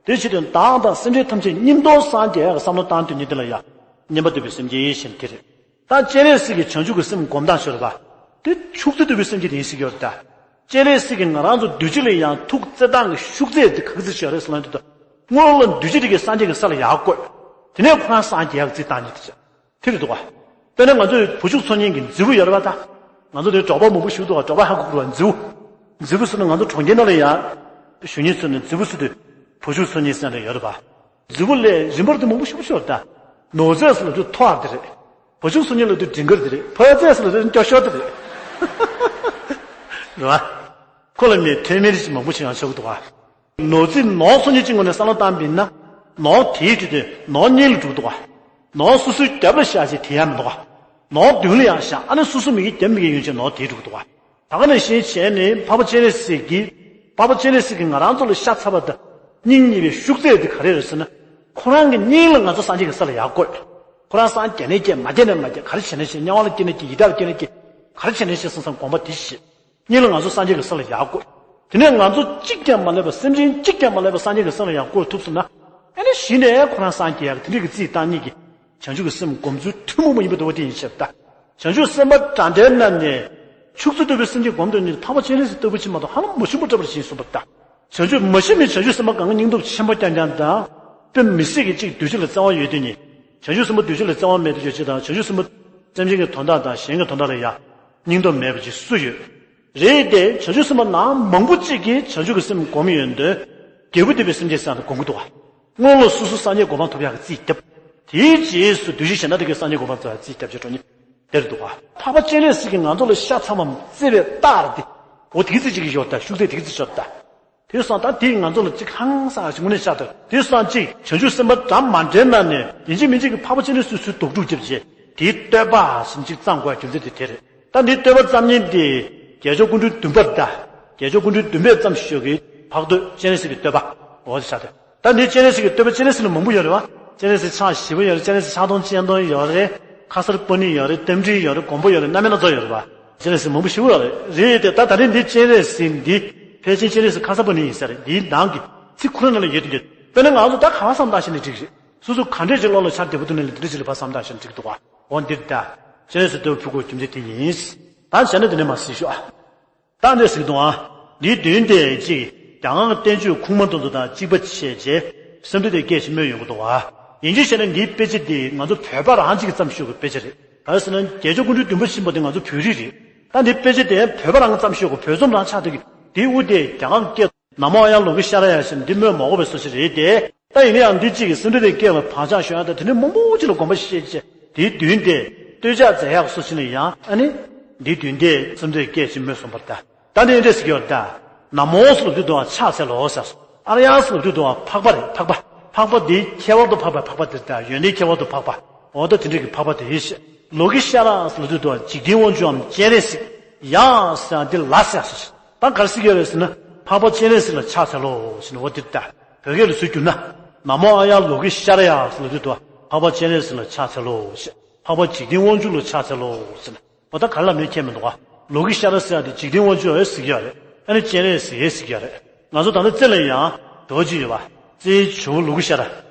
དེ་བྱེད་དུས་བདག་དང་སེམས་ཅན་ཐམས་ཅད་མཉམ་དུ་སངས་རྒྱས་ཀྱི་བསམ་བློ་བཏང་དུས་ཉིད་དེ་ལ་ཡང་། མཉན་པ་ལྟ་བུའི་སེམས་བསྐྱེད་ཡིན་ཞེས་དེ་རེད། ད་སྤྱན་རས་གཟིགས་ཀྱི་བྱང་ཆུབ་ཀྱི་སེམས་སྒོམ་སྟངས་ཤོད་རེད་པ། དེ་ཕྱུགས་ཚོད་ལྟ་བུའི་སེམས་བསྐྱེད་དེ་ཡིན་ཟེར་གྱི་ཡོད་རེད་ད། སྤྱན་རས་གཟིགས་ཀྱིས་ང་རང་ཚོ་གདུལ་བྱ་ལ་ཡང་ཐུགས་བརྩེ་སྟངས་ཀྱི་ཤུགས་ཚད་དེ་ག་གི་ཚེ་ཤོད་རེད་ཟེར་ན་དེ་དང་། སྔོན་ལ་གདུལ་བྱ་དེ་གའི་སངས་རྒྱས་ཀྱི་ས་ལ་ཡར་བཀོད། དེ་ནས་ཁོ་རང་སངས་རྒྱས་ཀྱི་རྩིས་བཏང་ཉིད་དེ་བྱ། དེ་རེད་འདུག་ག། དཔེར་ན་ང་ཚོས་བུ་ཕྱུགས་འཚོ་མཁན་གྱི་མཛེས་བུ་ཡོད་རེད་པ་ད། ང་ཚོ་དེ་འབྲོག་པ་མང་པོ་ཞིག་འདུག་ག། འབྲོག་པ་ཧ་གོ་གི་རེད་པ། མཛེས་བུ། མཛེས་བུ་ཟེར་ན་ང་ཚོ་གྲོང་ཁྱེར་ནང་ལ་ཡང་། གཞོན་སྐྱེས་ཚོ་ནས་མཛེས་བུ་ཟེར་དུས། བུ་ཕྱུགས་འཚོ་མཁན་ཟེར་ནས་ཡོད་རེད་པ། མཛེས་བུ་ལས་རིམ་པར་དུ་མང་པོ་ཞིག་ཡོད་རེད་ད། ནོར་རྫས་ཟེར་ལབ་དུས་ཐོ་བ་དེ་རེད། བུ་ཕྱུགས་འཚོ་མཁན་ལབ་དུས་འབྲིང་དཀར་དེ་རེད། ཕོ་རྫས་ཟེར་ལབ་དུས་སྐྱོ་ཤོས་དེ་རེད། རེད་པ། ཁོ་ལ་ནི་ཐེར་མེར་ཞིག་མང་པོ་ཞིག་ཡང་ཆགས་ཀྱི་འདུག་ག་ནོར་རྫས་ནོར་སོ་གཉིས་ཀྱི་ངོས་ནས་བསམ་བློ་བཏང་བ་ཡིན་ན། ནོར་དེའི་དུས་དེ་ནོར་གཉིས་ལ་འགྲོ་གི་འདུག་ག་ནོར་སོ་སོའི་རྒྱབ་ལ་བཞག་བྱས་དེ་ཡང་མི་འདུག་ག་ནོར་མདུན་ལ་ཡང་བཞག་ཨ་ནི་སོ་སོ་མི་གི་རྒྱབ་མི་གི་ཡོང་བྱས་ནོར་དེ་འགྲོ་གི་འདུག་ག་ད་ག་ནང་བཞིན་བྱས་ནས་འཕགས་པ་སྤྱན་རས་གཟིགས་ཀྱིས། འཕགས་པ་སྤྱན་རས་གཟིགས་ཀྱིས་ང་རང་ཚོ་ལ་ཤ་ཚ་བ་དང་སྙིང་ཉེ་བའི་ཤུགས་རྫས་དེ་ག་རེ་རེད་ཟེར་ན། ཁོ་རང་གི་སྙིང་ལ་ང་ཚོ་སངས་རྒྱས་ཀྱི་ས་ལ་ཡར་བཀོད། ཁོ་རང་སངས་རྒྱས་ནས་སྐྱེས་མ་རྒྱས་ནས་མ་རྒྱས་ག་རེ་བྱས་ནས་བྱས་དམྱལ་བ་ལ་སྐྱེས་ནས་སྐྱེས་ཡི་དྭགས་ལ་སྐྱེས་ནས་སྐྱེས་ག་རེ་བྱས་ནས་བྱས་སོང་ཙང་དགོངས་པ་དེ་བཞེས། སྙིང་ལ་ང་ཚོ་སངས་རྒྱས་ཀྱི་ས་ལ་ཡར་བཀོད། དེ་ནས་ང་ཚོ་གཅིག་ཀྱང་མ་ལུས་པ་སེམས་ཅན་གཅིག་ཀྱང་མ་ལུས་པ་སངས་རྒྱས་ཀྱི་ས་ལ་ཡར་བཀོད་ཐུབ་སོང་ན། ཨ་ནི་གཞི་ནས་ཁོ་རང་སངས་རྒྱས་ཡག་དེ་འདྲའི་གི་རྩིས་བཏང་ཉིད་ཀྱི། བྱང་ཆུབ་ཀྱི་སེམས་སྒོམ་ཚུལ་ཐུན་མོང་མ་ཡིན་པ་འདུག་པ་དེ་ཡིན་ཞེས་པ་ལྟ། བྱང་ཆུབ་སེམས་དཔའ་འདྲ་འདྲའི་རྣམས་ནས། ཕྱུགས་རྫི་ལྟ་བུའི་སེམས་ཅན་སྒོམ་དོན་ནི་འཕགས་པ་སྤྱན་རས་གཟིགས་ལྟ་བུ་ཅིག་མ་གཏོགས་ཧ་ལམ་མ་བྱུང་བ་འདྲ་པོ་ཞིག་ཡིན་གསུངས་པ་ལྟ། བྱང་ཆུབ་མ་ཤེས་མིན་བྱང་ཆུབ་སེམས་དཔའ་གང་གི་སྙིང་སྟོབས་ཆེན་པོ་རྐྱང་རྐྱང་དང་། དཔེ་མི་སྲིད་ཀྱི་གཅིག་འདུས་བྱས་ལ་བརྩེ་བ་ཡོད་དེ་ནི། བྱང་ཆུབ་སེམས་དཔའ་འདུས་བྱས་ལ་བརྩེ་བ་མེད་དེ་ཡོད་ཅེས་དང་བྱང་ཆུབ་སེམས་དཔའ་སེམས་ཅན་གྱི་དོན་དག་དང་གཞན་གྱི་དོན་དག་ལ་ཡང་སྙིང་སྟོབས་མེད་པ་ཅིག་སུ་ཡོད། རེད་དེ་བྱང་ཆུབ་སེམས་དཔའ་ནང་མང་པོ་གཅིག་གིས་བྱང་ཆུབ་ཀྱི་སེམས་སྒོམ་ཡོད་འདོད། རྒྱལ་པོ་སྡིག་པའི་སེམས་ཅན་བསམ་སྟེ་སྒོམ་གྱི་འདུག་ག་སྔོན་ལ་སོ་སོ་སངས་རྒྱས་གོ་འཕང་ཐོབ་ཡག་གི་རྩིས་བརྒྱབ། དེའི་རྗེས་སུ་བདུད་བཞི་ཞེ་སྡང་དེ་གའི་སངས་རྒྱས་གོ་འཕང་ཐོབ་ཡག་གི་རྩིས་བརྒྱབ་བྱས་འགྲོ་ནི་དེར་འདུག་ག་འཕགས་པ་སྤྱན་རས་གཟིགས་ཀྱིས་ང་ཚོ་ལ་ཤ་ཚ་བའམ་བརྩེ་བའི་རྟགས་དེ། འོ་དེ་གི་རྩིས་གཅིག་གི་ཞོར་དང་ཤུགས་ཚད་དེ་གི་རྩིས་ཞོར་དང་། དེ་སོང་ཙང་དེས་ང་ཚོ་ལ་གཅིག་ཧང་སངས་ཤིག་དངོས་གནས་ཤ་དང་དེ་སོང་གཅིག་བྱང་ཆུབ་སེམས་དཔའ་འདྲ་མ་འདྲའི་ནང་ནས་ཡིན་གཅིག་མིན་གཅིག་གི་འཕགས་པ་སྤྱན་རས་གཟིགས་སུ་དོགས་སྒྲུབ་བརྒྱབ་རྗེས་དེའི་བསྟོད་པ་ཟིན་གཅིག་བརྩམས་དགོས་རྒྱུ་མཚན་དེ་དེ་རེད། ད་འདི་བསྟོད་པ་བརྩམས་མཁན་དེ་རྒྱལ་མཆོག་སྐུ་ཕྲེང་བདུན་པ་དང་རྒྱལ་མཆོག་སྐུ་ཕྲེང་བདུན་པས་བརྩམས་ཤོག་གི་འཕགས་བསྟོད་སྤྱན་རས་གཟིགས་ཀྱི་བསྟོད་པ་འོ་དེ་ཆགས་ཏེ། ད་འདི་སྤྱན་རས་གཟིགས་ཀྱི་བསྟོད་པ་སྤྱན་རས་གཟིགས་ལ་མང་པོ་ཡོད་རེད་བ། སྤྱན་རས་གཟིགས་ཕྱག་བཞི་པོ་ཡོད་རེད། སྤྱན་རས་གཟིགས་ཕྱག་སྟོང་སྤྱན་སྟོང་ཡོད་རེད། ཁ་སར་པ་ཎི་ཡོད་རེད། རྟ་མགྲིན་ཡོད་རེད། མགོན་པོ་ཡོད་རེད། རྣམ་དབྱེ་སྣ་ཚོགས་ཡོད་རེད་བ། སྤྱན་རས་གཟིགས་མང་པོ་ཞེ་པོ་ཡོད་རེད། རེད་དེ་ད་ད་རིང་འདི་སྤྱན་རས་གཟིགས་འདི་ཕལ་ཆེར་སྤྱན་རས་གཟིགས་ཁ་སར་པ་ཎི་ཡིན་ས་རེད། འདིའི་ནང་གི་ཚིག་ཁོ་རང་ནང་ལ་ཡོད་དེ་འདི་དཔེར་ན་ང་ཚོ་ད་ག་བ་བསམ་བཏང་ཤེས་ནས་འགྲིག་རེད། སོ་སོ་ག་འདྲས་ཅིག་བློ་ལ་འཆར་བདེ་པོ་འདུག་ནས་ལ་འདི་འདྲས་ཅིག་ལ་ཕར་བསམ་བཏང་ཤེས་ནས་འགྲིག་འདུག་བ། འོ་འདིར་ད་སྤྱན་རས་གཟིགས་བསྟོད་ཕུལ་དགོས་རྒྱུ་མཚན་དེ་ཡིན། ད་བྱས་ན་འདི་ནས་མར་གཟིགས་ཤོག་ཨ། ད་འདྲས་ཟིག་འདུག་ཨ། འདིའི་མདུན་དེ་གཅིག་རྒྱ་གར་གྱི་བསྟན་བཅོས་ཁུངས་མ་དེ་ཚོ་དང་གཅིག་པ་བྱས་རྗེས་སེམས་ཁྲལ་དེ་སྐད་ཅིག་སྨོས་ཡོང་གི་འདུག་ཨ། ཡིན་གཅིག་བྱས་ན་འདིའི་དཔེ་ཆ་འདི་ང་ཚོ་བོད་པ་རང་གཅིག་གིས་བརྩམས་ཤོག་གི་དཔེ་ཆ་རེད། ག་རེ་ཟེར་ན་རྒྱལ་མཆོག་སྐུ་ཕྲེང་བདུན་པ་ཕྱིན་པ་དེ་ང་ཚོ་བོད་རིགས་རེད། ད་འདིའི་དཔེ་ཆ་དེ་བོད་པ་རང་གིས་བརྩམས་ཤོག་གི་བོད་རྩོམ་རང་ཆགས་འདུག་གི་འདིའི་དབུ་དེ་རྒྱ་གར་གྱི་སྐད། ན་མོ་ཨཱརྱ་ལོ་ཀེ་ཤྭ་ར་ཡ་ཟེར་འདི་སྨོས་མ་དགོས་པའི་བཟོ་ཞིག་རེད་དེ། ད་ཡིན་ན་ཡང་འདི་གཅིག་གིས་སེམས་ཁྲལ་དེ་སྐད་ལ་བག་ཆགས་ཤོར་ཡག་དང་དེ་ནས་མང་པོ་ཅིག་ལ་དགོངས་པ་བཞེས་བྱས་དེའི་མདུན་དེ་བསྟོད་ཕྱག་མཛད་ཡག་བཟོ་ཞིག་ནས་ཡང་ཨ་ནི། འདིའི་མདུན་དེ་སེམས་ཁྲལ་སྐད་ཅིག་སྨོས་སོང་བར་ད། ད་འདི་འདྲས་ཟེར་གྱི་ཡོད་ད། ན་མོ་ཟེར་ལབ་དུས་དུ་བ་ཕྱག་འཚལ་ལོ་ཟེར་སོང་། ཨཱརྱ་ཟེར་ལབ་དུས་དུ་བ་འཕགས་པ་རེད་འཕགས་པ། འཕགས་པ་འདི་ཁྱད་པར་དུ་འཕགས་པ་འཕགས་པ་དེ་ད་ཡོན་ཏན་ཁྱད་པར་དུ་འཕགས་པ། འོ་ད་དེ་འདྲས་ཀྱི་འཕགས་པ་དེ་ཡིན་ཞེས། ལོ་ཀེ་ཤྭ་ར་ཟེར་ལབ་དུས་དུ་བ་འཇིག་རྟེན་དབང་ཕྱུག་གམ་སྤྱན་རས་གཟིགས། ཡ་ཟེར་ཡག་འདི་ལ་ཟེར་ཡག་བཟོ་ཞིག་ད་ག་རེ་ཟེར་གྱི་ཡོད་རེད་ཟེར་ན། འཕགས་པ་སྤྱན་རས་གཟིགས་ལ་ཕྱག་འཚལ་ལོ་ཞེས་ནས་འོ་འདིར་ལྟ། བོད་སྐད་ལ་བཟོ་བསྒྱུར་ན། ན་མོ་ཨཱརྱ་ལོ་ཀེ་ཤྭ་ར་ཡ་ཟེར་ལབ་དུས་དུ་འཕགས་པ་སྤྱན་རས་གཟིགས་ལ་ཕྱག་འཚལ་ལོ་ཞེས། འཕགས་པ་འཇིག་རྟེན་དབང་ཕྱུག་ལ་ཕྱག་འཚལ་ལོ་ཞེས་ནས། འོ་ད་ག་རེ་ལབ་མིན་ཁྱད་མི་འདུག་ག་ལོ་ཀེ་ཤྭ་ར་ཟེར་ཡག་དེ་འཇིག་རྟེན་དབང་ཕྱུག་ཡང་ཟེར་གྱི་ཡོད་རེད། ཨ་ནི་སྤྱན་རས་གཟིགས་ཡང་ཟེར་གྱི་ཡོད་རེད། ང་ཚོ་ད་ལྟ་རྩེ་ལ་ཡང་དོ་ཅིག་ཡོད་པ། རྩེའི་ཇོ་བོ་ལོ་ཀེ་ཤྭ་ར།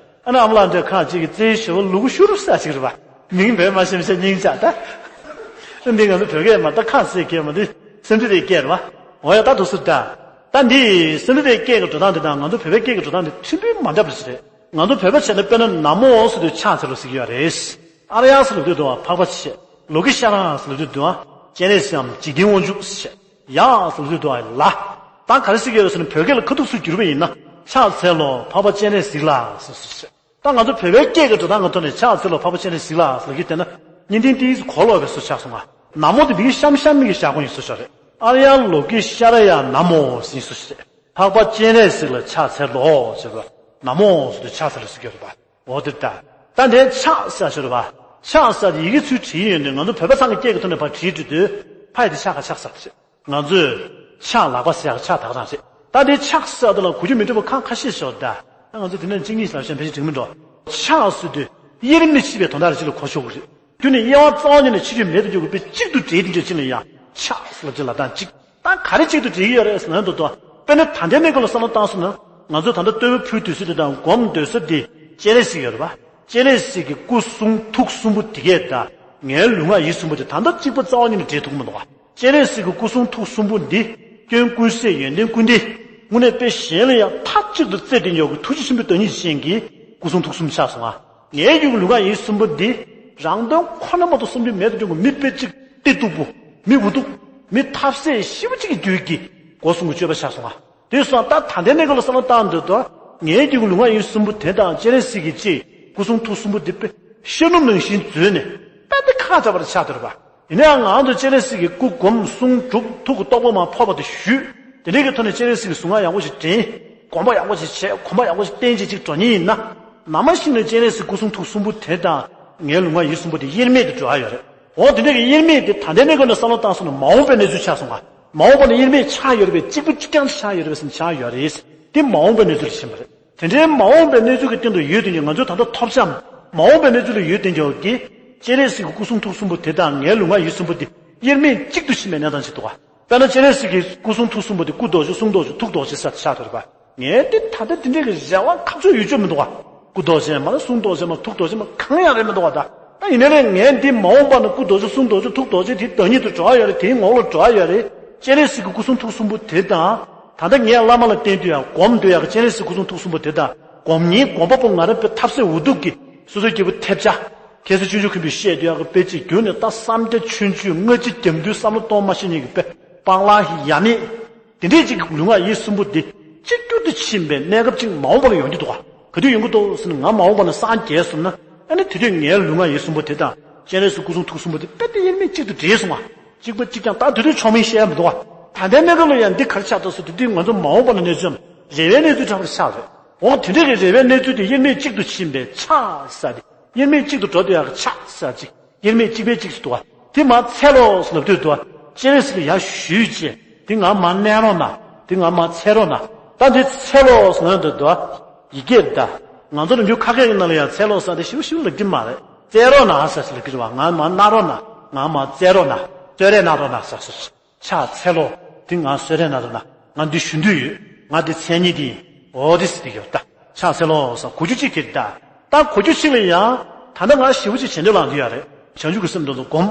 ཨ་ནི་ཨ་མ་ལགས་འདྲ་ཁག་ཅིག་གིས་རྩེའི་ཇོ་བོ་ལུ་གུ་ཤུ་རུ་ཟེར་ཅིག་རེད་པ། མིང་བོད་མ་ཤེས་མི་ཤེས་སྙིང་རྗེ་ད། འདི་ང་ཚོ་བོད་སྐད་མ་ད་ཁ་ཟེར་སྐད་མ་འདི་སེམས་ཁྲལ་དེ་སྐད་རེད་པ། འོ་ཡ་ད་དུ་སུ་ད། ད་འདི་སེམས་ཁྲལ་དེ་སྐད་ཀྱི་འགྲོ་སྟངས་དེ་དང་ང་ཚོ་བོད་པའི་སྐད་ཀྱི་འགྲོ་སྟངས་དེ་ཁྲིམས་དཔོན་མ་འདྲ་བ་ཞིག་རེད། ང་ཚོ་བོད་པ་བྱས་ན་དཔེར་ན་ན་མོ་ཟེར་དུས་ཕྱག་འཚལ་ལོ་ཟེར་གྱི་ཡོད་རེད། ཨཱརྱ་ཟེར་ལབ་དུས་དུ་བ་འཕགས་པ་ཞེས། ལོ་ཀེ་ཤྭ་ར་ཟེར་ལབ་དུས་དུ་བ་སྤྱན་རས་གཟིགས་སམ་འཇིག་རྟེན་དབང་ཕྱུག་ཞེས། ཡ་ཟེར་ལབ་དུས་དུ་བ་ལ། ད་ག་རེ་ཟེར་གྱི་ཡོད་རེད་ཟེར་ན་བོད་སྐད་ལ་ཁ་ཐུག་སུ་བསྒྱུར་བ་ཡིན་ན། ཕྱག་འཚལ་ལོ་འཕགས་པ་སྤྱན་རས་གཟིགས་ལ་ཟེར་ཟེར་ཞེས། ད་ང་ཚོ་བོད་པའི་སྐད་ཀྱི་འགྲོ་སྟངས་ཀྱི་ཐོག་ནས་ཕྱག་འཚལ་ལོ་འཕགས་པ་སྤྱན་རས་གཟིགས་ལ་ཟེར་ལབ་ཀྱི་བསྡད་ན། གཉིས་ལྡན་ཏིང་གིས་གོ་ལོག་པའི་བཟོ་ཆགས་སོང་ང་། ན་མོ་དེ་མི་གཤམ་གཤམ་མི་གི་ཞག་གོ་ཡིན་བཟོ་ཆགས་རེད། ཨཱརྱ་ལོ་ཀེ་ཤྭ་ར་ཡ་ན་མོ་ཟེར་བཟོ་ཆགས་རེད། འཕགས་པ་སྤྱན་རས་གཟིགས་ལ་ཕྱག་འཚལ་ལོ་ཟེར་བ། ན་མོ་ཟེར་དུས་ཕྱག་འཚལ་ལོ་ཟེར་གྱི་ཡོད་རེད་པ། འོ་དེ་ལྟ། ད་འདིར་ཕྱག་ཟེར་ཞོར་བ། ཕྱག་ཟེར་དེ་ཡི་གེ་ཚུར་བྲིས་ཡོད་དུས་ང་ཚོ་བོད་པ་ཚང་གི་སྐད་ཀྱི་ཐོག་ནས་ཕར་བྲིས་བྲིས་དུས་ཕ་ཡི་དེ་ཕྱག་ག་ཕྱག་ཟེར་ཞེས། ང་ཚོས་ཕྱག་ལག་པ་ཟེར་ཡག་ཕྱག་དག་ཙང་རེད། ད་དེ་ཕྱག་ཟེར་དེ་ལ་གོ་རྒྱུ་མི་འདུག་པ་ཁ་ཁ་ཤས་ཤོར་ད། ད་ང་ཚོ་དེ་ནས་གཅིག་གཉིས་ཟེར་བཞིན་ཕལ་ཆེར་འགྲིག་མི་འགྲོ། ཕྱག་ཟེར་དུས་དབྱེར་མི་ཕྱེད་པའི་དོན་དག་རེ་ཅིག་ལ་གོ་ཆོག་གི་རེད། རྒྱུ་ནི་དབྱེ་བ་རྩ་བ་ཉིད་ནས་ཕྱེ་རྒྱུ་མེད་དུ་འཇུག་པའི་གཅིག་ཏུ་འདྲེས་དེ་འདྲ་ཅིག་ལ་ཡང་ཕྱག་ཟེར་ལབ་ཅིག་ལབ་སྟངས་གཅིག་ད་ག་རེ་གཅིག་ཏུ་འདྲེས་ཀྱི་ཡོད་རེད་ཟེར་ན་འདུག་ཏོ། དཔེར་ན་ད་ལྟའི་གནས་སྐབས་ལ་བསམ་བློ་བཏང་སོང་ན། ང་ཚོས་ད་ལྟ་བསྟོད་པ་ཕུལ་སྡོད་ས་དེ་དང་སྒོམ་སྡོད་ས་དེ་སྤྱན་རས་གཟིགས་ཡོད་རེད་པ། སྤྱན་རས་གཟིགས་ཀྱི་སྐུ་གསུང་ཐུགས་གསུམ་པོ་དེ་གས་དང་ངའི་ལུས་ངག་ཡིད་གསུམ་པོ་དེ་ད་ལྟ་གཅིག་པ་རྩ་བ་ཉིད་ནས་འདྲེས་ཐུབ་ཀྱི་མི་འདུག་ག་སྤྱན་རས་གཟིགས་ཀྱི་སྐུ་གསུང་ཐུགས་གསུམ་པོ་འདི་སྐྱོན་ཀུན་ཟད་ཡོན་ཏན་ཀུན་ལྡན། དངོས་གནས་དཔེ་གཞན་ལ་ཡང་མཐའ་གཅིག་ཏུ་བརྩེ་སྟེ་ཉོག་གི་ཐུགས་རྗེ་ཆེན་པོའི་བདག་ཉིད་ཅན་གྱི་སྐུ་གསུང་ཐུགས་གསུམ་ཆགས་སོང་ང་། ངའི་རྒྱུད་ཀྱི་ལུས་ངག་ཡིད་གསུམ་པོ་འདི་རང་དོན་ཁོ་ན་མ་གཏོགས་བསམ་རྒྱུ་མེད་དུ་འགྲོ་གི་མི་དཔེ་གཅིག་སྟེ་སྟུག་པོ། མི་འུ་སྟུག་མི་ཐབས་ཟད་ཤི་བོ་གཅིག་གི་རྒྱུད་ཀྱི་སྒོ་གསུམ་གྱི་སྤྱོད་པ་ཆགས་སོང་ང་། དེ་སོང་ད་ད་ལྟའི་གནས་སྐབས་ལ་བསམ་བློ་བཏང་འདོད་དོ། ངའི་རྒྱུད་ཀྱི་ལུས་ངག་ཡིད་གསུམ་པོ་དེ་དང་སྤྱན་རས་གཟིགས་ཀྱི་ལྕེ་སྐུ་གསུང་ཐུགས་གསུམ་པོ་འདི་དཔེ་ཤེས་ནོར་ནང་བཞིན་འཛུལ་ནས་དཔེ་འདི་ཁ་བྲལ་བར་ཆགས་འདུག་པ། ཡིན་ནའང་ང་ཚོ་སྤྱན་རས་གཟིགས་ཀྱི་སྐུ་སྒོམ་གསུང་སྒྲུབ་ཐུགས་ཀྱི་རྟོགས་པ་མར་ཕོག་པ་དེ་ཞུས། དེ་འདྲའི་གི་ཐོག་ནས་སྤྱན་རས་གཟིགས་ཀྱི་གཟུངས་སྔགས་ཡག་པོ་ཞིག་དྲན། གོམ་པ་ཡག་པོ་ཞིག་བྱས། གོམ་པ་ཡག་པོ་ཞིག་བསྟན་བྱས་ཅིག་འགྲོ་མཁན་ཡིན་ན། ནམ་ཞིག་ནས་སྤྱན་རས་གཟིགས་སྐུ་གསུང་ཐུགས་གསུམ་པོ་དེ་དང་ངའི་ལུས་ངག་ཡིད་གསུམ་པོ་དེ་དབྱེར་མེད་དུ་འགྲོ་ཡ་ཡོད་རེད། འོ་དེ་འདྲའི་གི་དབྱེར་མེད་དེ་ད་ལྟའི་གནས་སྐབས་ནས་བསམ་བློ་བཏང་སོང་ན་མ་འོངས་པའི་གནས་ཚུལ་ཆགས་སོང་ང་། མ་འོངས་པ་ནས་དབྱེར་མེད་ཆགས་ཡོད་རེད་པས། གཅིག་པ་གཅིག་རྐྱང་ཆགས་ཡོད་རེད་པས་ཟེར་ནས་ཆགས་ཡོད་རེད། དེ་མ་འོངས་པའི་གནས་ཚུལ་ལ་ཕྱིན་པ་རེད། དེ་འདྲའི་མ་འོངས་པའི་གནས་ཚུལ་གྱི་སྟེང་དུ་ཡོད་དེ་ཉིད་ང་ཚོས་ད་ལྟ་ཐོབ་བྱ། མ་འོངས་པའི་གནས་ཚུལ་ལ་ཡོད་དེ་ཉིད་ཀྱི་སྤྱན་རས་གཟིགས་ཀྱི་སྐུ་གསུང་ཐུགས་གསུམ་པོ་དེ་དང་ངའི་ལུས་ངག་ཡིད་གསུམ་པོ་དེ་དབྱེར་མེད་གཅིག་ཏུ་ཕྱིན་པའི་གནས་སྟངས་ཅིག་འདུག་ག། དཔེར་ན་སྤྱན་རས་གཟིགས་ཀྱི་སྐུ་གསུང་ཐུགས་གསུམ་པོ་དེ་སྐུ་རྡོ་རྗེ་གསུང་རྡོ་རྗེ་ཐུགས་རྡོ་རྗེ་ཟེར་ཆགས་ཐུབ་པ། ངས་དེ་ད་ལྟ་དེ་འདྲའི་གི་རེ་བ་ཁ་ཚོད་ཡོད་ཅོ་མི་འདུག་ག། སྐུ་རྡོ་རྗེ་མ་ལ་གསུང་རྡོ་རྗེ་མ་ཐུགས་རྡོ་རྗེ་མ་གང་ཡང་རེད་མི་འདུག་ག། ད་ད་ཡིན་ནའི་ངས་འདི་མ་འོངས་པ་ན་སྐུ་རྡོ་རྗེ་གསུང་རྡོ་རྗེ་ཐུགས་རྡོ་རྗེ་དེའི་བདག་ཉིད་དུ་འགྲོ་བ་ཡོད་རེད། དེའི་ངོ་བོ་ལ་འགྲོ་བ་ཡོད་རེད། སྤྱན་རས་གཟིགས་ཀྱི་སྐུ་གསུང་ཐུགས་གསུམ་པོ་དེ་དང་། ད་ལྟ་ངས་བླ་མ་ལ་བསྟེན་དུས་ཡང་སྒོམ་དུས་ཡང་སྤྱན་རས་གཟིགས་སྐུ་གསུང་ཐུགས་གསུམ་པོ་དེ་དང་། སྒོམ་ཉིན་སྒོམ་པ་པོ་ང་རང་དཔེ་ཐབས་ཟད་འུ་སྡུག་གི་སོ་སོའི་སྐྱེས་བུ་ཐེབས་ཆག། ཁ་སང་ཆོས་རྗེ་མཁན་པོས་བཤད་དུས་ཡང་དཔེ་གཅིག་རྒྱུ་ནི་ད་བསམ་རྒྱ་ཆུང་ཆུང་སྔ་ཕྱི་རྒྱབ་མདུན་བསམ་བློ་གཏོང་མ་ཤེས་མཁན་གྱི་དཔེ་སྤང་བླང་ཡ་མེད། དེ་འདྲའི་ཅིག་ལུས་ངག་ཡིད་གསུམ་པོ་འདི་གཅིག་གྱུར་དུ་ཕྱིན་པའི་གནས་སྐབས་ཅིག་མ་འོངས་པ་ལ་ཡོང་རྒྱུ་འདུག་ག། ག་དུས་ཡོང་གི་འདུག་ཟེར་ན་ང་མ་འོངས་པ་ན་སངས་རྒྱས་སོང་ན། ཨ་ནི་དེ་དུས་ངའི་ལུས་ངག་ཡིད་གསུམ་པོ་དེ་དང་སྤྱན་རས་གཟིགས་སྐུ་གསུང་ཐུགས་གསུམ་པོ་དེ་དཔེ་དེ་དབྱེར་མེད་གཅིག་ཏུ་འདྲེས་སོང་བ། གཅིག་པ་གཅིག་རྐྱང་། ད་དེ་དུས་ཆོག་མིན་བཤད་ཡ་མི་འདུག་ག། ད་ལྟའི་གནས་སྐབས་ལ་ཡང་འདི་ག་རེ་ཆགས་འདུག་ཟེར་དུས་དེ་དུས་ང་ཚོ་མ་འོངས་པ་ན་གནས་ཚུལ་རེ་བའི་གནས་ཚུལ་འདྲ་པོ་ཆགས་རེད། འོ་དེ་འདྲའི་གི་རེ་བའི་གནས་ཚུལ་དེ་དབྱེར་མེད་གཅིག་ཏུ་ཕྱིན་པའི་ཆགས་ས་དེ། དབྱེར་མེད་གཅིག་ཏུ་འགྲོ་དུས་ཡག་གི་ཆགས་ས་གཅིག། དབྱེར་མེད་གཅིག་པའི་གཅིག་ཏུ་འདུག་བ། དེ་མར་འཚལ་ལོ་ཟེར་ལབ་དུས་འདུག་བ། སྤྱན་རས་གཟིགས་ལ་ཡར་ཞུས་བྱས་དེ་ངར་མར་མནན་རོགས་གནང་། དེ་ངར་མར་འཚལ་རོགས་གནང་། ད་འདི་འཚལ་ལོ་ཟེར་ལབ་དུས་འདུག་བ། ཡི་གེར་ད། ང་ཚོ་རང་རྒྱུད་ཁ་སྐད་ཀྱི་ནང་ལ་ཡང་འཚལ་ལོ་ཟེར་དེ་ཞིབ་ཞིབ་ལབ་ཀྱི་མ་རེད། བཙལ་རོགས་གནང་ཟེར་ཞིག་ལབ་ཀྱི་རེད་བ། ངར་མར་མནན་རོགས་གནང་། ངར་མར་བཙལ་རོགས་གནང་། གསོལ་རས་གནང་རོགས་གནང་ཟེར་ཞིག། ཕྱག་འཚལ་ལོ། འདི་ང་གསོལ་རས་གནང་རོགས་གནང་། ང་འདི་ཞུ་འདོད་ཡོད། ང་འདི་མཚན་ཉིད་འདི་ཡིན། འོ་དེ་ཟེར་གྱི་ཡོད་ད། ཕྱག་འཚལ་ལོ་ཟེར་གོ་རྒྱུ་གཅིག་དེ་རེད་ད། ད་གོ་རྒྱུ་གཅིག་ལ་ཡང་ད་ལྟ་ང་ཞེ་པོ་ཅིག་བྱེད་འདོད་ལངས་འདི་ཡོད་རེད། བྱང་ཆུབ་ཀྱི་སེམས་དོན་དུ་སྒོམ།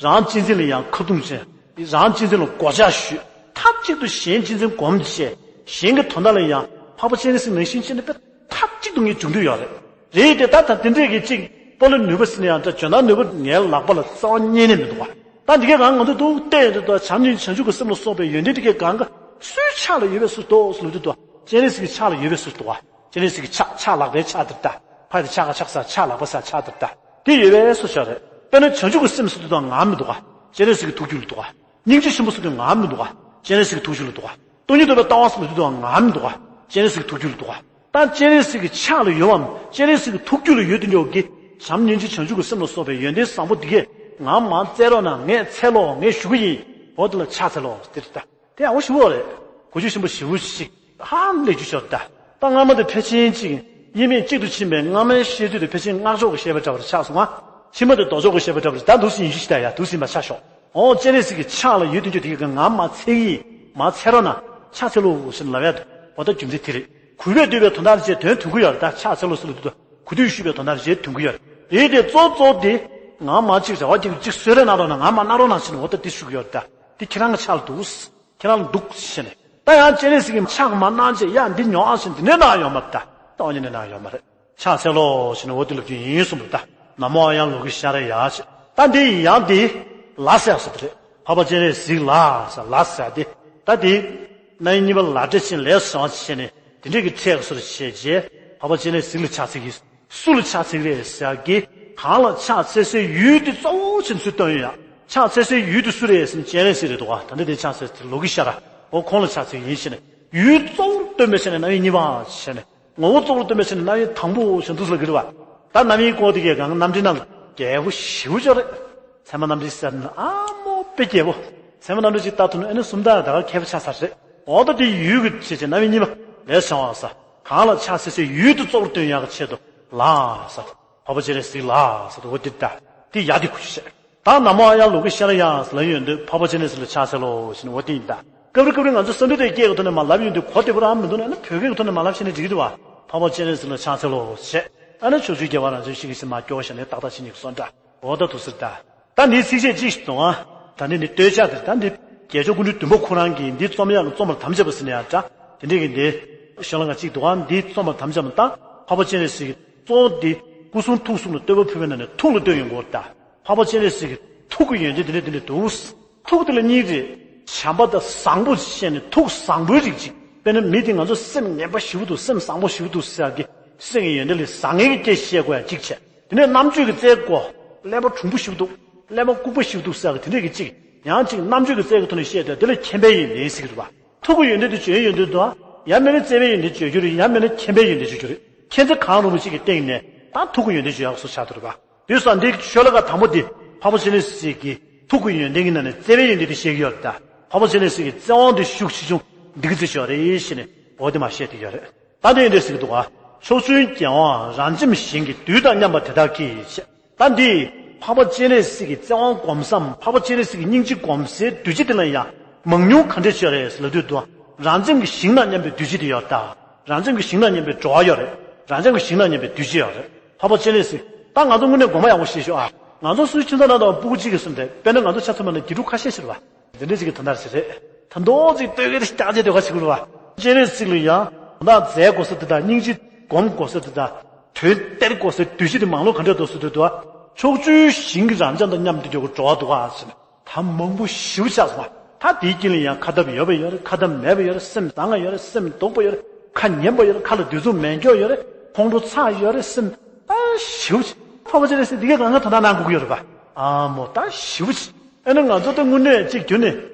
རང་གཅེས་འཛིན་ལ་ཡང་ཁ་རྡུང་བྱེད། རང་གཅེས་འཛིན་ལ་སྒོ་ལྕགས་གཞུས། མཐའ་གཅིག་ཏུ་གཞན་གཅེས་འཛིན་སྒོམ་བྱས། གཞན་གྱི་དོན་དག་ལ་ཡང་འཕགས་པ་སྤྱན་རས་གཟིགས་ནང་བཞིན་བྱས་ནས་དཔེ་མཐའ་གཅིག་ཏུ་ངས་འཇུག་འདོད་ཡོད་རེད། རེད་དེ་ད་ད་དེ་འདྲས་ཀྱི་གཅིག་པོ་ལ་ནུས་པ་ཟེར་ན་ཡང་འདྲ། འཇོན་ཐང་ནུས་པ་ངའི་ལག་པ་ལ་རྩ་བ་ཉིད་ནས་མི་འདུག་བ། ད་འདི་གའི་གང་ང་ཚོ་འདུག་བལྟས་ཡོང་དུས་ད་བྱམས་སྙིང་རྗེ་བྱང་ཆུབ་ཀྱི་སེམས་ལ་སོགས་པའི་ཡོན་ཏན་འདི་གའི་གང་ག་སུའི་ཕྱག་ལ་ཡོད་པའི་སུ་འདུག་ཟེར་ལབ་དུས་ད་སྤྱན་རས་གཟིགས་ཀྱི་ཕྱག་ལ་ཡོད་པའི་སུ་འདུག་བ། སྤྱན་རས་གཟིགས་ཀྱི་ཕྱག་ཕྱག་ལག་པའི་ཕྱག་དེར་ད། ཕ་དེ་ཕྱག་ག་ཕྱག་ས་ཕྱག་ལག་པ་ས་ཕྱག་དེར་ད། དེ་ཡོད་པའི་སུ་ཕྱག་རེད། དཔེར་ན་བྱང་ཆུབ་ཀྱི་སེམས་ཟེར་དུས་ད་ང་མི་འདུག་བ། སྤྱན་རས་གཟིགས་ཀྱི་ཐུགས་རྒྱུད་ལ་འདུག་བ། སྙིང་རྗེ་ཆེན་པོ་ཟེར་དུས་ང་མི་འདུག་བ། སྤྱན་རས་གཟིགས་ཀྱི་ཐུགས་རྒྱུད་ལ་འདུག་བ། སྟོང་ཉིད་རྟོགས་པའི་ལྟ་བ་ཟེར་དུས་ད་ང་མི་འདུག་བ། སྤྱན་རས་གཟིགས་ཀྱི་ཐུགས་རྒྱུད་ལ་འདུག་བ། ད་སྤྱན་རས་གཟིགས་ཀྱི་ཕྱག་ལ་ཡོད་པའམ་སྤྱན་རས་གཟིགས་ཀྱི་ཐུགས་རྒྱུད་ལ་ཡོད་དུས་འཇོག་གི་བྱམས་སྙིང་རྗེ་བྱང་ཆུབ་ཀྱི་སེམས་ལ་སོགས་པའི་ཡོན་ཏན་བཟང་པོ་འདི་གས་ང་མར་བཙལ་རོགས་གནང་། ངས་འཚལ་ལོ། ངས་ཞུ་གི་ཡིན། འོ་དེ་ལ་ཕྱག་འཚལ་ལོ་དེ་རེད་ད། དེ་ཡག་པོ་ཞེ་པོ་རེད། གོ་རྒྱུ་ཆེན་པོ་ཞེ་པོ་ཞིག་ཧ་ལས་རྒྱུ་ཤོར་ད། ད་སྔ་མ་དེ་ཕལ་ཆེར་ཅིག་དབྱེར་མེད་གཅིག་ཏུ་ཕྱིན་པའི་སྔ་མའི་བཤད་ཚུལ་དེ་ཕལ་ཆེར་སྔགས་ཕྱོགས་ཀྱི་བཤད་པ་འདྲ་བ་ཆགས་སོང་ང་། ཕྱི་མ་དེ་ལྡོག་ཕྱོགས་ཀྱི་བཤད་པ་འདྲ་བ་རེད། ད་འདུག་སེ་ཡིན་ཤི་ཤི་ད་ཡ་འདུག་སེ་ཡིན་པ་ཆ་ཤོག། འོ་སྤྱན་རས་གཟིགས་ཀྱི་ཕྱག་ལ་ཡོད་དུས་འཇོག་དེ་གས་ང་མར་འཚལ་གི་ཡིན། མར་འཚལ་རོགས་གནང་། ཕྱག་འཚལ་ལོ་ཞེས་ལབ་ཡ་འདུག་འོ་ད་རྒྱུ་མཚན་དེ་རེད། གུས་པས་འདུད་པའི་དོན་དག་ལ་བྱས་དོན་མཐུན་གྱི་ཡོད་རེད་ད། ཕྱག་འཚལ་ལོ་ཟེར་ལབ་དུས་ད་གུས་འདུད་ཞུས་པའི་དོན་དག་ལ་བྱས་མཐུན་གྱི་ཡོད་རེད། རེད་དེ་གཙོ་གཙོ་དེ་ང་མར་ཅིག་རེ་བ་རྒྱག་གི་ཅིག་གསོལ་རས་གནང་རོགས་གནང་། ང་མར་གནང་རོགས་གནང་ཞེས་ནས་འོ་ད་དེ་ཞུ་གི་ཡོད་རེད་ད། དེ་ཁྱེད་རང་གི་ཕྱག་ལ་འདུག་ཁྱེད་རང་ལ་འདུག་ཟེར་ནས། ད་ཡང་སྤྱན་རས་གཟིགས་ཀྱི་ཕྱག་མར་གནང་བྱས་ཡ་འདི་ཉོ་ཨ་ཟེར་འདི་ནས་གནང་ཡོད་མ་རེད་ད། ད་འོ་ཉིད་ནས་གནང་ཡོད་མ་རེད། ཕྱག་འཚལ་ལོ་ཞེས་ནས་འོ་འདི་ལབ་རྒྱུ་ཡིན་གསུངས་པ་རེད་ད། ན་མོ་ཨཱརྱ་ལོ་ཀེ་ཤྭ་ར་ཡ་ཞེས། ད་འདི་ཡང་འདི་ལ་ཟེར་ཟེར་དེ་རེད། འཕགས་པ་སྤྱན་རས་གཟིགས་ལ་ཟེར་ལ་ཟེར་དེ། ད་འདི་རྣམ་དབྱེ་གཉིས་པ་ལ་སྒྲ་ཆེན་ལས་སུ་བྱུང་བ་བྱས་ནས་དེ་འདྲས་ཀྱི་ཕྲད་སོར་བྱས་རྗེས་འཕགས་པ་སྤྱན་རས་གཟིགས་ལ་ཕྱག་འཚལ་གྱི། སུ་ལ་ཕྱག་འཚལ་རེད་ཟེར་གི། གང་ལ་ཕྱག་འཚལ་སའི་ཡུལ་དེ་གཙོ་བོ་བྱས་ནས་ཚུར་སྟོན་ཡོད་ཡ། ཕྱག་འཚལ་སའི་ཡུལ་དེ་སུ་རེད་ཟེར་ན་སྤྱན་རས་གཟིགས་རེད་འདུག་ག། ད་ལྟ་དེ་ཕྱག་འཚལ་དེ་ལོ་ཀེ་ཤྭ་ར། འོ་ཁོང་ལ་ཕྱག་འཚལ་ཡིན་ཞེས་ནས། ཡུལ་གཙོ་བོར་སྟོན་པའི་ཆ་ནས་རྣམ་དབྱེ་གཉིས་པ་ཞེས་ནས། ངོ་བོ་གཙོ་བོར་སྟོན་པའི་ཆ་ནས་རྣམ་དབྱེ་དང་པོ་ཞེས་འདུག་ཟེར་གི་རེད་བ། ད་རྣམ་དབྱེ་སྐོར་དེ་གའི་གང་རྣམ་འགྲེལ་ནང་ལ་རྒྱས་པོ་ཞེ་པོ་ཅིག་རེད། ཚད་མ་རྣམ་འགྲེལ་ཟེར་ན་ཨ་མོ་དཔེ་རྒྱས་པོ། ཚད་མ་རྣམ་འགྲེལ་ཅིག་ལྟ་ཐུབ་ན་ཨ་ནི་སུམ་རྟགས་ད་ག་མཁས་པོ་ཆགས་ཚར་རེད། འོ་ད་དེ་ཡུལ་གྱི་ཆེད་ཅེས་རྣམ་དབྱེ་གཉིས་པ་ལས་བྱུང་བ་ས། གང་ལ་ཕྱག་འཚལ་སའི་ཡུལ་དུ་གཙོ་བོར་སྟོན་ཡག་གི་ཆེད་དུ་ལ་ས། འཕགས་པ་སྤྱན་རས་གཟིགས་ལ་ས་དུ་འོ་དེ་ལྟ། དེ་ཡ་དེ་ཁུ་ཤེས། ད་ན་མོ་ཨཱརྱ་ལོ་ཀེ་ཤྭ་ར་ཡ་ལབ་ཡོང་དུས་འཕགས་པ་སྤྱན་རས་གཟིགས་ལ་ཕྱག་འཚལ་ལོ་ཞེས་ནས་འོ་དེ་ཡིན་ད། སྐབས་རེ་སྐབས་རེ་ང་ཚོ་བསམ་འགྲུབ་དེ་སྐད་ཀྱི་ཐོག་ནས་མ་ལབ་ཡོང་དུས་གོ་བདེ་པོ་རང་མི་འདུག་ན་ཨ་ནི་བོད་སྐད་ཀྱི་ཐོག་ནས་མ་ལབ་ཤེས་ན་འགྲིག་གི་འདུག་བ། འཕགས་པ་སྤྱན་རས་གཟིགས་ལ་ཕྱག་འཚལ་ལོ་ཞེས། ཨ་ནི་ཕྱོགས་བཅུའི་རྒྱལ་བ་རང་བྱུང་ཤེས་ཀྱི་ཞིག་མ་སྐྱོ་ཞེས་ནས་ཏག་ཏག་ཕྱིན་ཉིག་སོང་འདྲ། འོ་ད་དུ་ཟེར་ད། ད་འདིའི་ཚིགས་བཅད་གཅིག་ཞིག་དང་། ད་འདི་ནི་སྟོད་ཆ་དེར་ད་འདི་རྒྱལ་མཆོག་སྐུ་ཕྲེང་བདུན་པ་ཁོ་རང་གིས་འདི་རྩོམ་ཡག་གི་རྩོམ་པར་དམ་བཅའ་བ་ཟེར་ནས་ཡང་འདྲ། དེ་འདྲས་ཀྱི་འདི་ཤོ་ལོ་ཀ་གཅིག་འདུག་ཨ། འདི་རྩོམ་པར་དམ་བཅའ་མ་ད་འཕགས་པ་སྤྱན་རས་གཟིགས་ཀྱི་གཙོ་བོ་འདི་སྐུ་གསུང་ཐུགས་གསུམ་ལ་བསྟོད་པ་ཕུལ་བའི་ནང་ནས་ཐུགས་ལ་བསྟོད་ཡོང་གི་ཡོད་ད། འཕགས་པ་སྤྱན་རས་གཟིགས་ཀྱི་ཐུགས་ཀྱི་ཡོན་ཏན་དེ་འདྲས་དེ་འདྲས་འདུག། ཐུགས་དེ་ལ་གཉིས་རེད། བྱམས་པ་དང་བཟང་པོ་བཤད་ནས་ཐུགས་བཟང་པོའི་རིགས་གཅིག། དཔེར་ན་མི་དེ་ང་ཚོ་སེམས་ངན་པ་ཞེ་པོ་འདུག། སེམས་བཟང་པོ་ཞེ་པོ་འདུག་ཟེར་གི། སེམས་ཀྱི་ཡོན་ཏན་ལས་བཟང་ངན་གྱི་སྐད་བཤད་དགོས་ཡ་གཅིག་བྱས། དེ་ནས་རྣམ་དཔྱོད་ཀྱི་རྩལ་དགོས། གླེན་པ་གྲུང་པོ་ཞིག་འདུག། གླེན་པ་ལྐུགས་པ་ཞིག་འདུག་ཟེར་གི་དེ་འདྲས་ཀྱི་གཅིག། ཡང་གཅིག་རྣམ་དཔྱོད་ཀྱི་རྩལ་གྱི་ཐོག་ནས་བཤད་དེ་དེ་ལ་མཁྱེན་པའི་ཡོན་ཏན་ཟེར་གི་རེད་པ། ཐུགས་ཀྱི་ཡོན་ཏན་དེ་བརྗོད་ཡོན་ཏན་དུ། ཡང་མིན་ན་བརྩེ་བའི་ཡོན་ཏན་བརྗོད་རྒྱུ་རེད། ཡང་མིན་ན་མཁྱེན་པའི་ཡོན་ཏན་བརྗོད་རྒྱུ་རེད། མཁྱེན་བརྩེ་གང་རུང་བ་ཞིག་གི་སྟེང་ནས་ད་ཐུགས་ཀྱི་ཡོན་ཏན་བརྗོད་ཡག་སོ་ཆགས་འདུག་རེད་པ། དུས་སང་འདི་ཤོ་ལོ་ཀ་དང་པོ་འདི་འཕགས་པ་སྤྱན་རས་གཟིགས་ཀྱི་ཐུགས་ཀྱི་ཡོན་ཏན་གྱི་ནང་ནས་བརྩེ་བའི་ཡོན་ཏན་དེ་བཤད་ཀྱི་ཡོད་རེད་ད། འཕགས་པ་སྤྱན་རས་གཟིགས་ཀྱི་བརྩེ་དབང་དེ་ཤུགས་ཆེ་ཆུང་འདི་གི་ཚེ་ཤོར་རེད་ཞེས་ནས་འོ་དེ་མ་བཤད་དེ་ཡོད་རེད། ད་དེ་ཡོན་ཏན་ཟེར་གྱི་འདུག་ག། ཕྱོགས་བཅུའི་རྒྱལ་དབང་རབ་འབྱམས་ཞིང་གི་རྡུལ་དང་མཉམ་པ་དེ་དག་གིས། ད་འདི་འཕགས་པ་སྤྱན་རས་གཟིགས་ཀྱི་བརྩེ་དབང་སྒོམ་མཚམས། འཕགས་པ་སྤྱན་རས་གཟིགས་ཀྱི་སྙིང་རྗེ་སྒོམ་སའི་རྡུལ་གཅིག་དེ་ལ་ཡང་མང་ཉུང་ག་འདྲས་ཆགས་རེད་ཟེར་ལབ་དུས་དུ། རབ་འབྱམས་ཀྱི་ཞིང་དང་མཉམ་པའི་རྡུལ་གཅིག་དེ་ཡོད་ད། རབ་འབྱམས་ཀྱི་ཞིང་དང་མཉམ་པའི་འགྲོ་བ་ཡོད་རེད། རབ་འབྱམས་ཀྱི་ཞིང་དང་མཉམ་པའི་རྡུལ་གཅིག་ཡོད་རེད། འཕགས་པ་སྤྱན་རས་གཟིགས། ད་ང་ཚོ་དངོས་གནས་དགོངས་པ་ཡག་པོ་བཞེས་ཤོག་ཨ། ང་ཚོ་སུའི་ཁྱིམ་ཚང་ནང་དང་སྤུ་གུ་གཅིག་གི་སུ་འདྲ། དཔེར་ན་ང་ཚོ་ཆ་མཚོན་པ་ན་དགེ་ཕྲུག་ཁ་ཤས་ཤིག་རེད་པ། འདི་འདྲ་ཅིག་གི་དོན་དག་ཞིག་རེད། ད་མདོ་ཅིག་ལྟོས་གེ་རེ་སྐྱག་རྗེས་ལྟོས་ག་ཞིག་རེད་པ། སྤྱན་རས་གཟིགས་ལ་ཡང་དོན་དག་མཛད་དགོས་ས་དེ་དང་། སྙིང་རྗེ་སྒོམ་དགོས་ས་དེ་དང་། དོན་སྟེར་དགོས་ས་རྡུལ་གཅིག་དེ་མང་ལོ་ག་འདྲས་འདུག་ཟེར་དུས་དུ། ཕྱོགས་བཅུའི་ཞིང་གི་རབ་འབྱམས་དང་མཉམ་དུ་འགྲོ་གི་འགྲོ་བ་འདུག་ག་ཟེར་ནས། ད་མང་པོ་ཞེ་པོ་ཆགས་སོང་བ། ད་དེའི་དཀྱིལ་ལ་ཡང་ཁ་འདབས་ཡོད་པ་ཡོད་རེད། ཁ་འདབས་མེད་པ་ཡོད་རེད། སེམས་བཟང་ང་ཡོད་རེད། སེམས་སྡུག་པ་ཡོད་རེད། ཁ་ངན་པ་ཡོད་རེད། ཁ་ལ་དུས་ཚོད་མེད་མཁན་ཡོད་རེད། ཁོང་ཁྲོ་ཚ་ཡོད་རེད། སེམས་ད་ཞེ་པོ་ཆེ། འཕགས་པ་སྤྱན་རས་གཟིགས་འདི་གས་ང་ང་དོན་དག་གནང་དགོས་ཀྱི་ཡོད་རེད་པ། ཨ་མོ་ད་ཞེ་པོ་ཆེ། ཨ་ནི་ང་ཚོ་ད་དངོས་གནས་གཅིག་གྱུར་ནས་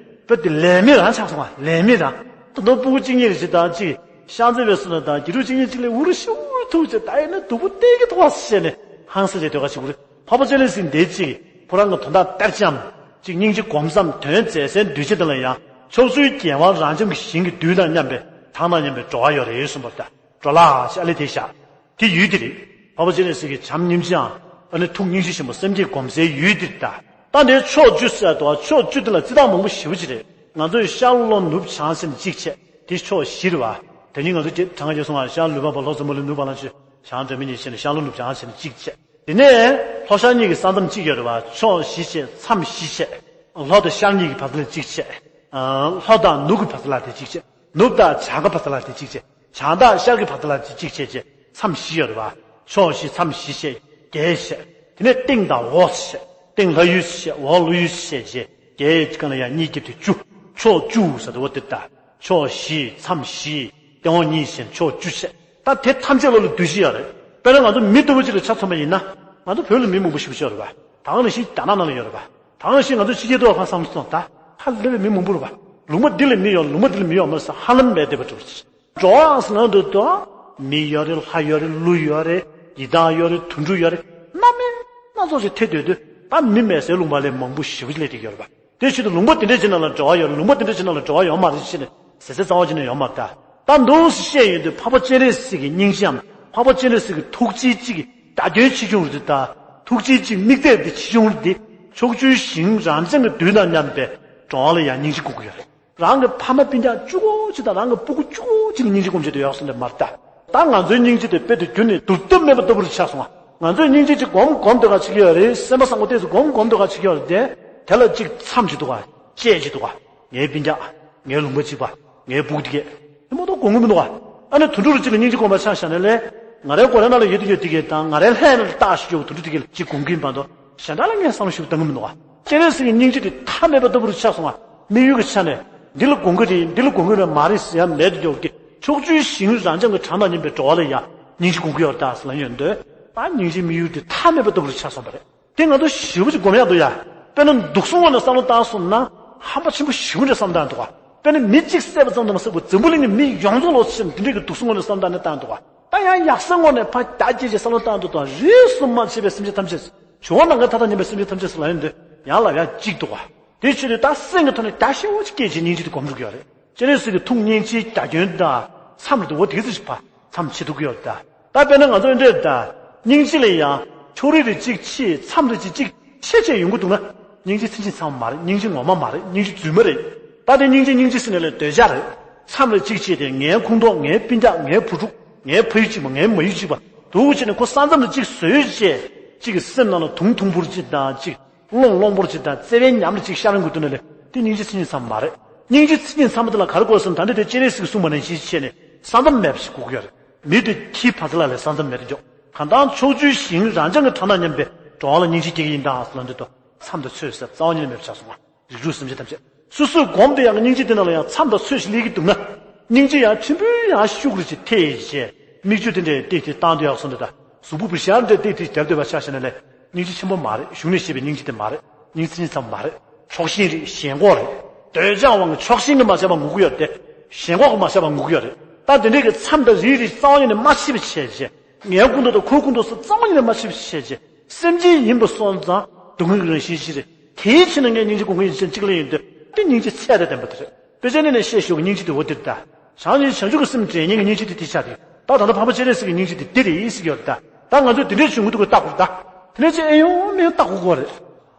དཔེ་དེ་ལས་མེད་རང་ཆགས་སོང་བ། ལས་མེད་རང་། ད་དུང་སྤུ་གུ་གཅིག་གཉིས་རེ་ཞིག་དང་གཅིག་ཤང་རྩེ་བའི་སུ་ན་དང་དགེ་ཕྲུག་གཅིག་གཉིས་གཅིག་ལས་འུ་རུ་ཤུ་རུ་ཐུག་བྱས། ད་ཡིན་ན་སྡུག་པོ་སྟེར་གི་འདུག་བ་ཟེར་ནས་ཧང་སངས་བྱས་ལྟོས་ག་ཞིག་རེད། འཕགས་པ་སྤྱན་རས་གཟིགས་འདི་གཅིག་ཁོ་རང་གི་དོན་དག་སྟེར་ཙམ་གཅིག་སྙིང་རྗེ་སྒོམ་མཚམས་དོན་མཛད་སའི་རྡུལ་གཅིག་དེ་ལ་ཡང་ཕྱོགས་བཅུའི་རྒྱལ་དབང་རབ་འབྱམས་ཀྱི་ཞིང་གི་རྡུལ་དང་མཉམ་པའི་གྲངས་དང་མཉམ་པའི་འགྲོ་བ་ཡོད་རེད་གསུངས་པ་ལྟར། འགྲོ་ལ་ཞེས་ཨ་ལས་དེ་བཞག། དེ་ཡུལ་དེ་རེད། འཕགས་པ་སྤྱན་རས་གཟིགས་ཀྱི་བྱམས་སྙིང་རྗེའམ་ཨ་ནི་ཐུགས་སྙིང་རྗེ་ཆེན་པོ་སེམས་བསྐྱེད་སྒོམ་སའི་ཡུལ་དེ་རེད་ད། ད་འདིར་ཕྱོགས་བཅུ་ཟེར་དུས་ཕྱོགས་བཅུ་དེ་ལ་རྩི་སྟངས་མང་པོ་ཞེ་པོ་ཅིག་རེད། ང་ཚོས་ཤར་ལྷོ་ནུབ་བྱང་ཟེར་ནས་གཅིག་བྱས། དེ་ཕྱོགས་བཞི་རེད་བ། དེ་ཉིད་ང་ཚོ་དེ་གྲངས་ཀ་བརྗོད་སོང་བ། ཤར་ལུས་འཕགས་པ། ལྷོ་འཛམ་བུ་གླིང་། ནུབ་བ་ལང་སྤྱོད། བྱང་སྒྲོལ་མ་ཉིད་བྱས་ནས་ཤར་ལྷོ་ནུབ་བྱང་ཟེར་ནས་གཅིག་བྱས། དེ་ནས་ལྷོ་ཤར་གཉིས་ཀྱི་ས་མཚམས་གཅིག་ཡོད་རེད་བ། ཕྱོགས་བཞི་བྱས། མཚམས་བཞི་བྱས། ལྷོ་དང་ཤར་གཉིས་ཀྱི་བར་ཐག་ལ་གཅིག་བྱས། ལྷོ་དང་ནུབ་ཀྱི་བར་ཐག་ལ་དེ་གཅིག་བྱས། ནུབ་དང་བྱང་གི་བར་ཐག་ལ་དེ་གཅིག་བྱས། བྱང་དང་ཤར་གྱི་བར་ཐག་ལ་དེ་གཅིག་བྱས་བྱས། མཚམས་བཞི་ཡོད་རེད་བ། ཕྱོགས་བཞི་མཚམས་བཞི་བྱས། བརྒྱད་བྱས། དེ་ནས་སྟེང་དང་འོག་བྱས། སྟེང་ལྷ་ཡུལ་བྱས། འོག་ཀླུ་ཡུལ་བྱས་བྱས། བརྒྱད་ཀྱི་སྒང་ལ་ཡང་གཉིས་བརྒྱབ་སྟེ་བཅུ། ཕྱོགས་བཅུ་ཟེར་དུས་འོ་དེ་ལྟ། ཕྱོགས་བཞི་མཚམས་བཞི། སྟེང་འོག་གཉིས་བྱས་ནས་ཕྱོགས་བཅུ་བྱས། ད་དེ་ཐམས་ཅད་ལ་ལ་རྡུལ་གཅིག་ཡོད་རེད། དཔེར་ན་ང་ཚོ་མི་ལྟ་བུ་གཅིག་ལ་ཆ་མཚོན་པ་ཡིན་ན། ང་ཚོ་བོད་ལ་མི་མང་པོ་ཞེ་པོ་ཅིག་ཡོད་རེད་བ། ད་ག་ནང་བཞིན་རྒྱ་ནག་ནང་ལ་ཡོད་རེད་བ། ད་ག་ནང་བཞིན་ང་ཚོ་ཕྱི་རྒྱལ་དུ་བ་ཕར་བསམ་བློ་གཏོང་། ད་ཧ་ལས་པའི་མི་མང་པོ་རེད་བ། ལུང་པ་འདི་ལ་མི་ཡོད། ལུང་པ་འདི་ལ་མི་ཡོད་མ་རེད་ཟེར་ཧ་ལམ་མེད་བསྡད་པ་འདྲ་བོ་ཅིག། འགྲོ་བ་ཟེར་ན་འདུག་ཏུ། མི་ཡོད་རེད། ལྷ་ཡོད་རེད། ཀླུ་ཡོད་རེད། ཡི་དྭགས་ཡོད་རེད། དུད་འགྲོ་ཡོད་རེད། སྣ་མིན་སྣ་ཚོགས་ཅིག་ཐེ་འདོད་དུས་ད་མི་མེད་སའི་ལུང་པ་ལས་མང་པོ་ཞེ་པོ་ཅིག་སླེབས་བསྡད་ཀྱི་ཡོད་རེད་བ། དེ་ཕྱིར་དུ་ལུང་པ་དེ་འདྲ་ཅིག་ནང་ལ་འགྲོ་བ་ཡོད་རེད། ལུང་པ་དེ་འདྲ་ཅིག་ནང་ལ་འགྲོ་བ་ཡོད་མ་རེད་ཅེས་ནས་ཟེར་ཚེ་རྩ་བ་ཅིག་ནས་ཡོད་མ་རེད་ད། ད་འདུག་སེ་བཤད་ཡོང་དུས་འཕགས་པ་སྤྱན་རས་གཟིགས་ཀྱི་སྙིང་རྗེའམ་འཕགས་པ་སྤྱན་རས་གཟིགས་ཀྱི་ཐུགས་རྗེ་གཅིག་གི་བརྡ་དོན་ཆེ་ཆུང་རེད་ད། ཐུགས་རྗེ་གཅིག་དམིགས་གཏད་དེ་ཆེ་ཆུང་རེད་དེ། ཕྱོགས་བཅུའི་ཞིང་རབ་འབྱམས་ཀྱི་རྡུལ་དང་མཉམ་པའི་འགྲོ་བ་ལ་ཡང་སྙིང་རྗེ་སྒོམ་གྱི་ཡོད་རེད། རང་གི་ཕ་མ་སྤུན་ཀྱག་གཅིག་པོ་གཅིག་དང་རང་གི་སྤུ་གུ་གཅིག་པོ་གཅིག་ལ་སྙིང་རྗེ་སྒོམ་བྱེད་དུ་ཡོད་ཟེར་འདྲ་མ་རེད་ད། ད་ང་ཚོའི་སྙིང་རྗེ་དེ་དཔེ་དེ་བསྒྱུར་ནས་བསྡུར་ཐབས་མེད་པ་ལྟ་བུ་རུ་ཆགས་སོང་ང་། ང་ཚོས་སྙིང་རྗེ་ཅིག་སྒོམ་སྒོམ་སྡོད་ག་བྱེད་ཀྱི་ཡོད་རེད། སེམས་པ་བཟང་པོ་ཏོག་ཙམ་སྒོམ་སྒོམ་སྡོད་ག་བྱེད་ཀྱི་ཡོད་རེད་དེ། དེ་ལ་གཅིག་མཚམས་ཅིག་འདུག་ག། བཅད་ཅིག་འདུག་ག། ངའི་སྤུན་ཀྱག། ངའི་ལུང་པ་གཅིག་པ། ངའི་སྤུ་གུ་དེ་གས། དེ་མ་གཏོགས་སྒོམ་གྱི་མི་འདུག་ག། ཨ་ནི་དུད་འགྲོ་རུ་གཅིག་ལ་སྙིང་རྗེ་སྒོམ་པ་ཆ་བཞག་ན་ལས། ང་རའི་སྒོ་རའི་ནང་ལ་ཡོད་དུས་ཡོད་དེ་གས་དང་། ང་རའི་ལྷས་ལ་བལྟ་ཞིག་ཡོད་དུད་འགྲོ་དེ་གས་ལ་གཅིག་སྒོམ་གྱི་ཡིན་པ་དང་། གཞན་དག་ལ་ངས་བསམ་བློ་ཞིག་བཏང་གི་མི་འདུག་ག། སྤྱན་རས་གཟིགས་ཀྱི་སྙིང་རྗེ་དེ་མཐའ་མེད་པ་ལྟ་བུ་རུ་ཆགས་སོང་ང་། དམིགས་ཡུལ་གྱི་ཆ་ནས་འདི་ལ་སྒོམ་གྱི་རེད། འདི་ལ་སྒོམ་གྱི་རེད་མ་རེད་ཟེར་ཡ་མེད་དུ་འགྱོ་གི། ཕྱོགས་བཅུའི་ཞིང་རབ་འབྱམས་ཀྱི་གྲངས་དང་མཉམ་པའི་འགྲོ་བ་ལ་ཡང་སྙིང་རྗེ་སྒོམ་གྱི་ཡོད་རེད་ད་ཟེར་ལབ་ཡོང་དུས། ད་སྙིང་རྗེའི་དམིགས་ཡུལ་དེ་མཐའ་མེད་པ་ལྟ་བུ་རུ་ཆགས་སོང་བ་རེད། དེ་ང་ཚོ་ཞེ་པོ་ཅིག་སྒོམ་ཡག་འདུག་ཡ། དཔེར་ན་འདུག་སེ་ངོས་ནས་བསམ་བློ་བཏང་སོང་ན་ཧམ་པ་ཆེན་པོ་ཞེ་པོ་འདྲ་བསམ་བཏང་འདུག་ག། དཔེར་ན་མི་གཅིག་བསད་པ་ཙམ་དུ་མ་ཟད་པར་འཛམ་བུ་གླིང་གི་མི་ཡོངས་རྫོགས་ལོག་ཕྱིན་འདི་འདྲའི་གི་འདུག་སེ་ངོས་ནས་བསམ་བཏང་ནས་བཏང་འདུག་ག། ད་ཡང་ཡག་ས་ངོས་ནས་ཕར་རྒྱ་སྐྱེད་ཀྱི་བསམ་བློ་བཏང་འདུག་དང་། རིས་སུ་མ་ཆད་པའི་སེམས་ཅན་ཐམས་ཅད། བྱུང་བ་ནམ་མཁའི་མཐའ་དང་མཉམ་པའི་སེམས་ཅན་ཐམས་ཅད་ཟེར་ལབ་ཡོང་དུས་ཡང་ལབ་ཡག་གཅིག་འདུག་ག། དེ་ཕྱིར་དུ་ད་སེམས་ཀྱི་ཐོག་ནས་རྒྱ་ཆེ་བོ་ཅིག་སྐྱེད་ཅིག་སྙིང་རྗེ་དེ་སྒོམ་རུ་གི་ཡོད་རེད། སྤྱན་རས་གཟིགས་ཀྱི་ཐུགས་སྙིང་རྗེའི་རྒྱ་ཁྱོན་དང་མཚམས་རེ་དུ་འོ་དེ་ཚོ་ཞིག་ཕར་མཚམས་ཕྱེ་ཐུབ་ཀྱི་ཡོད་རེད་ད། ད་དཔེར་ན་ང་ཚོ་འདྲ་ད། སྙིང་རྗེ་ལ་ཡང་ཕྱོགས་རིས་རེ་གཅིག་ཕྱེ། མཚམས་རེ་གཅིག་གཅིག་ཕྱེ་ཕྱེ་ཡོང་གི་འདུག་ན། སྙིང་རྗེ་མཚན་ཉིད་ཚང་མ་མ་རེད། སྙིང་རྗེ་ངོ་མ་མ་རེད། སྙིང་རྗེ་རྫུན་མ་རེད། ད་དེ་སྙིང་རྗེ་སྙིང་རྗེ་ཟེར་ནས་ལས་འདོད་ཆགས་རེད། མཚམས་རེ་གཅིག་ཕྱེ་སྟེ་ངའི་ཁོངས་གཏོགས། ངའི་སྤུན་ཀྱག། ངའི་བུ་ཕྲུག། ངའི་ཕ་ཡུལ་གཅིག་པ། ངའི་མ་ཡུལ་གཅིག་པ། དུ་བྱས་ནས་ཁོ་ས་མཚམས་ལ་གཅིག་བཟོས་བྱས། གཅིག་གི་སེམས་ནང་ལ་དུང་དུང་ཕུར་གཅིག་དང་གཅིག། རླུང་རླུང་ཕུར་གཅིག་དང་བརྩེ་བའི་ཉམས་ལ་གཅིག་ཤར་འགྲོ་དུས་ན་ལས་དེ་སྙིང་རྗེ་མཚན་ཉིད་ཚང་མ་མ་རེད། སྙིང་རྗེ་མཚན་ཉིད་ཚང་མ་དེ་ལ་ག་རེ་དགོས་སམ། ད་འདི་དེ་སྤྱན་རས་གཟིགས་གསུངས་པ་ནང་བཞིན་བྱས་ནས་ས་མཚམས་མེད་པ་ཞིག་དགོས་ཀྱི་ཡོད་རེད། མི་དེ་ཁྱི་བ་ཚ་ལ་ལས་ས་མཚམས་མེད་དུ་འཇོག། གང་ལྟར་ཕྱོགས་བཅུའི་ཞིང་རབ་འབྱམས་ཀྱི་གྲངས་དང་མཉམ་པའི་འགྲོ་བ་ལ་སྙིང་རྗེ་སྐྱེ་གི་ཡིན་ད་ཟེར་ལབ་འདོད་དོ། མཚམས་དང་ཚོད་ཟེར་རྩ་བ་ཉིད་ནས་མེད་པ་ཆགས་སོང་བ། རིགས་དྲུག་སེམས་ཅན་ཐམས་ཅད་སོ་སོའི་སྒོམ་དེ་ཡང་སྙིང་རྗེ་དེ་ནང་ལ་ཡང་མཚམས་དང་ཚོད་ཅིག་སླེབས་ཀྱི་འདུག་ན། སྙིང་རྗེ་ཡང་ཕྲན་བུ་ཡང་ཤུགས་རེ་ཅིག་ཐེབས་བྱས། མིག་ཆུ་དེ་འདྲའི་ཏིག་ཏིག་བཏང་སྡོད་ཡག་སོང་འདུག་ད། གཟུགས་པོ་བུ་ཤར་འདྲའི་ཏིག་ཏིག་རྒྱབ་སྡོད་པ་ཆ་བཞག་ན་ལས་སྙིང་རྗེ་ཆེན་པོ་མ་རེད། གཞུང་ནས་བཤད་པའི་སྙིང་རྗེ་དེ་མ་རེད། སྙིང་རྗེ་མཚན་ཉིད་ཚང་མ་མ་རེད། ཕྱོགས་ཞེན་རེད། ཞེན་ཁོག་རེད། འདོད་ཆགས་དབང་གིས་ཕྱོགས་ཞེན་གྱིས་མ་བྱས་པ་ངུ་གི་ཡོད་དེ། ཞེན་ཁོག་གིས་མ་ཆགས་པ་དགོས་ཀྱི་ཡོད་རེད། ད་དེ་འདྲའི་གི་མཚམས་དང་རིགས་རིགས་རྩ་བ་ཉིད་ནས་མ་ཕྱེ་བ་བྱས་བྱས། ངའི་ཁོངས་གཏོགས་དང་ཁོའི་ཁོངས་གཏོགས་སུ་རྩ་བ་ཉིད་ནས་མ་ཕྱེ་བ་བྱས་བྱས། སེམས་ཅན་ཡིན་པ་སོང་ཙང་སྡུག་བསྔལ་གྱི་རང་བཞིན་ཞིག་རེད། དེའི་ཕྱིར་ན་ངས་སྙིང་རྗེ་སྒོམ་མཁན་ཡིན་ཕྱིན་གཅིག་ལ་ཡིན་དུས་དེ་སྙིང་རྗེ་ཚད་དང་ལྡན་པ་དེ་རེད། དཔེ་ཆ་ནས་ནས་བཤད་ཞོག་སྙིང་རྗེ་དེ་འོ་དེ་རེད་ད། བྱང་ཆུབ་བྱང་ཆུབ་ཀྱི་སེམས་འདྲེན་མཁན་གྱི་སྙིང་རྗེ་དེ་དེ་ཆགས་རེད། ད་ད་ལྟ་འཕགས་པ་སྤྱན་རས་གཟིགས་ཀྱི་སྙིང་རྗེ་དེ་འདི་རེད་ཟེར་གྱི་ཡོད་རེད་ད། ད་ང་ཚོས་དེ་འདྲའི་བྱུང་གི་འདུག་གི་བལྟ་དགོས་རེད་ད། དེ་ནས་ཅི་ཨེ་ཡོང་མི་ཡོང་བལྟ་དགོས་ཀྱི་རེད།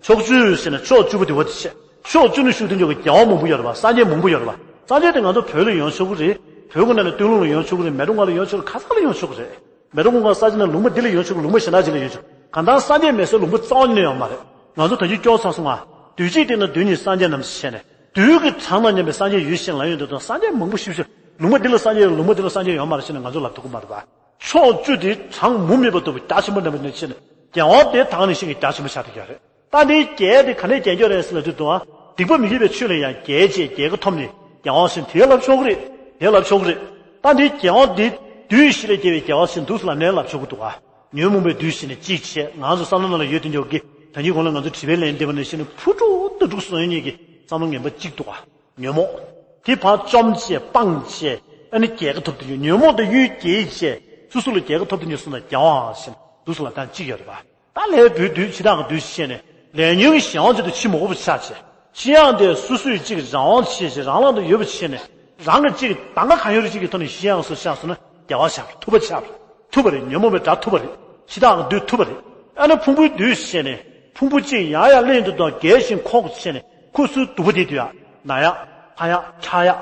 ཕྱོགས་བཅུ་ཟེར་ན་ཕྱོགས་བཅུ་པོ་དེ་བ་དེ་བྱས། ཕྱོགས་བཅུ་ནས་ཞུགས་དེ་འཇོག་གི་རྒྱལ་བ་མང་པོ་ཡོད་རེད་བ། སངས་རྒྱས་མང་པོ་ཡོད་རེད་བ། སངས་རྒྱས་དེ་ང་ཚོ་བོད་ལ་ཡོང་ཆོག་གི་རེད། བོད་ཀྱི་ནང་ནས་སྟོད་ལུང་ལ་ཡོང་ཆོག་གི་རེད། མལ་གྲོ་ལྔ་ལ་ཡོང་ཆོག་གི་རེད། ག་ས་ལ་ཡོང་ཆོག་གི་རེད། མལ་གྲོ་གུང་དཀར་ས་ཆ་ནས་ལུང་པ་འདི་ལ་ཡོང་ཆོག་གི། ལུང་པ་གཞན་དག་ཅིག་ལ་ཡོང་ཆོག་གི། གང་ལྟར་སངས་རྒྱས་མེད་སའི་ལུང་པ་རྩ་བ་ཉིད་ནས་ཡོད་མ་རེད། ང་ཚོ་ད་གིན་སྐྱོ་ཚར་སོང་ང་། དུས་གཅིག་སྟེང་ན་དུས་གཉིས་སངས་རྒྱས་རྣམས་ཞེས་ནས། དུས་ཀྱི་གྲངས་དང་མཉམ་པའི་སངས་རྒྱས་ཡོད་ཞེས་ལབ་ཡོང་དུས་དང་སངས་རྒྱས་མང་པོ་ཞིག་ཞིག་ལུང་པ་འདི་ལ་སངས་རྒྱས་ཡོད། ལུང་པ་འདི་ལ་སངས་རྒྱས་ཡོད་མ་རེད་ཞེས་ནས་ང་ཚོ་ལབ་ཐུབ་ཀྱི་མ་རེད་པ། ཕྱོགས་བཅུ་དེ་གྲངས་མུ་མེད་པ་ལྟ་བུ་རྒྱ་ཆེན་པོ་འདྲ་མོ་ནས་ཕྱིན་ནས་རྒྱལ་བ་དེ་དེང་ནང་བཞིན་གྱི་རྒྱ་ཆེན་པོ་ཆགས་བསྡད་ཀྱི་ཡོད་རེད། ད་འདིའི་རྒྱལ་དེ་ག་ནས་རྒྱལ་རྒྱུ་རེད་ཟེར་ལབ་དུས་དང་། སྡིག་པ་མི་དགེ་བའི་ཆོས་ལ་ཡང་རྒྱལ་བྱས་རྒྱལ་ཁ་ཐོབ་ནས་རྒྱལ་བ་ཞིག་དེ་ལབ་ཆོག་གི་རེད། དེ་ལབ་ཆོག་གི་རེད། ད་འདིའི་རྒྱལ་བ་འདི་བདུད་བཞི་ལས་རྒྱལ་བའི་རྒྱལ་བ་ཞིག་འདུག་ཟེར་ལབ་ནས་ལབ་ཆོག་གི་འདུག་ག། ཉོན་མོངས་པའི་བདུད་ཞེས་ནས་གཅིག་བྱས། ང་ཚོ་བསམ་བློ་ནང་ལ་ཡོད་དེ་འཇོག་གི། ད་གིན་གོང་ལ་ང་ཚོ་དྲི་བའི་ལན་འདེབས་པ་ནང་བཞིན་ཕུ་དཀྲུག་ཏུ་དཀྲུག་སོང་ཡོད་མཁན་གྱི་བསམ་བློ་ངན་པ་གཅིག་འདུག་ག། ཉོན་མོངས། དེ་ཕར་བཅོམ་བྱས་སྤངས་བྱས། ཨ་ནི་རྒྱལ་ཁ་ཐོབ་དུ་འཇུག་ཉོན་མོངས་དང་གཡུལ་རྒྱལ་བྱས། སོ་སོ་ལ་རྒྱལ་ཁ་ཐོབ་དུ་འཇུག་སོང་ན་རྒྱལ་བ་ཞིག་འདུག་སོང་ལ་དང་གཅིག་ཡོད་རེད་པ། ད་ལས་བུའི་བདུད་འཆི་བདག་གི་བདུད་ཞེས་ནས་ལས་ཉོན་གྱི་གཞན་དབང་ཆེད་དུ་འཆི་མ་དགོས་པ་ཆགས་བྱས། འཆི་ཡང་དེ་སོ་སོས་གཅིག་རང་དབང་བྱས་བྱས་རང་ལག་ཏུ་ཡོད་པ་བྱས་ནས་རང་གི་གཅིག་གདམ་ག་གང་ཡོད་རེ་གཅིག་གི་ཐོག་ནས་ཤི་ཡང་སོ་ཆགས་སོང་ན་རྒྱལ་བ་ཆགས་པ་ཐུབ་པ་ཆགས་པ་ཐུབ་པ་རེད། ཉོན་མོངས་པའི་དགྲ་ཐུབ་པ་རེད། འཆི་བདག་གི་བདུད་ཐུབ་པ་རེད། ཨ་ནི་ཕུང་པོའི་བདུད་ཞེས་ནས་ཕུང་པོ་གཅིག་ཡང་ཡང་གླེང་དུ་དང་རྒྱས་ཤིང་ཁོག་བྱས་ནས་ཁོ་ཚོའི་སྡུག་པ་དེ་དུ་ཡང་ན་ཡག་ཕ་ཡག་ཁྲག་ཡག་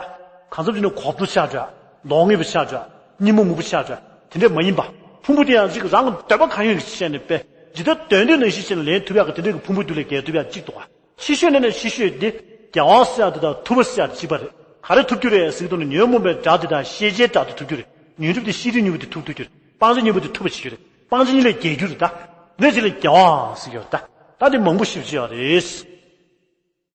གང་འཚམ་ཅིག་ནས་གོག་འགྲོ་ཆགས་འགྲོ་ཡག་ལོག་ངེས་པ་ཆགས་འགྲོ་ཡག་སྙི་མ་མུག་པ་ཆགས་འགྲོ་ཡག་དེ་འདྲས་མ་ཡིན་པ། ཕུང་པོ་དེ་ཡང་གཅིག་རང་གི་འདོད་པ་གང་ཡོད་ཀྱི་བྱས་ནས་པས་ཇི་ལྟར་འདོད་འདོད་ནང་བཞིན་བྱས་ནས་ལེན་ཐུབ་ཡག་གི་དེ་འདྲས་ཀྱི་ཕུང་པོའི་བདུད་ལས་རྒྱལ་ཐུབ་ཡག་གཅིག་འདུག་ག། ཆེ་ཤོས་ནས་ནས་ཆེ་ཤོས་འདི་རྒྱལ་བ་ཟེར་ཡག་དེ་དང་ཐུབ་པ་ཟེར་ཡག་དེ་གཅིག་པ་རེད། ག་རེ་ཐུབ་རྒྱུ་རེད་ཟེར་གྱི་འདུག་ན་ཉོན་མོངས་པའི་དགྲ་དེ་དང་ཤེས་བྱའི་དགྲ་དེ་ཐུབ་རྒྱུ་རེད། ཉོན་སྒྲིབ་དེ་ཤེས་སྒྲིབ་གཉིས་པོ་དེ་ཐུབ་ཐུབ་རྒྱུ་རེད། སྤང་བྱ་གཉིས་པོ་དེ་ཐུབ་པ་བྱེད་རྒྱུ་རེད། ད་ནས་ཅི་ལ་རྒྱལ་བ་ཟེར་གྱི་ཡོད་རེད་ད། ད་དེ་མང་པོ་ཞིབ་ཅིག་ཡོད་རེད།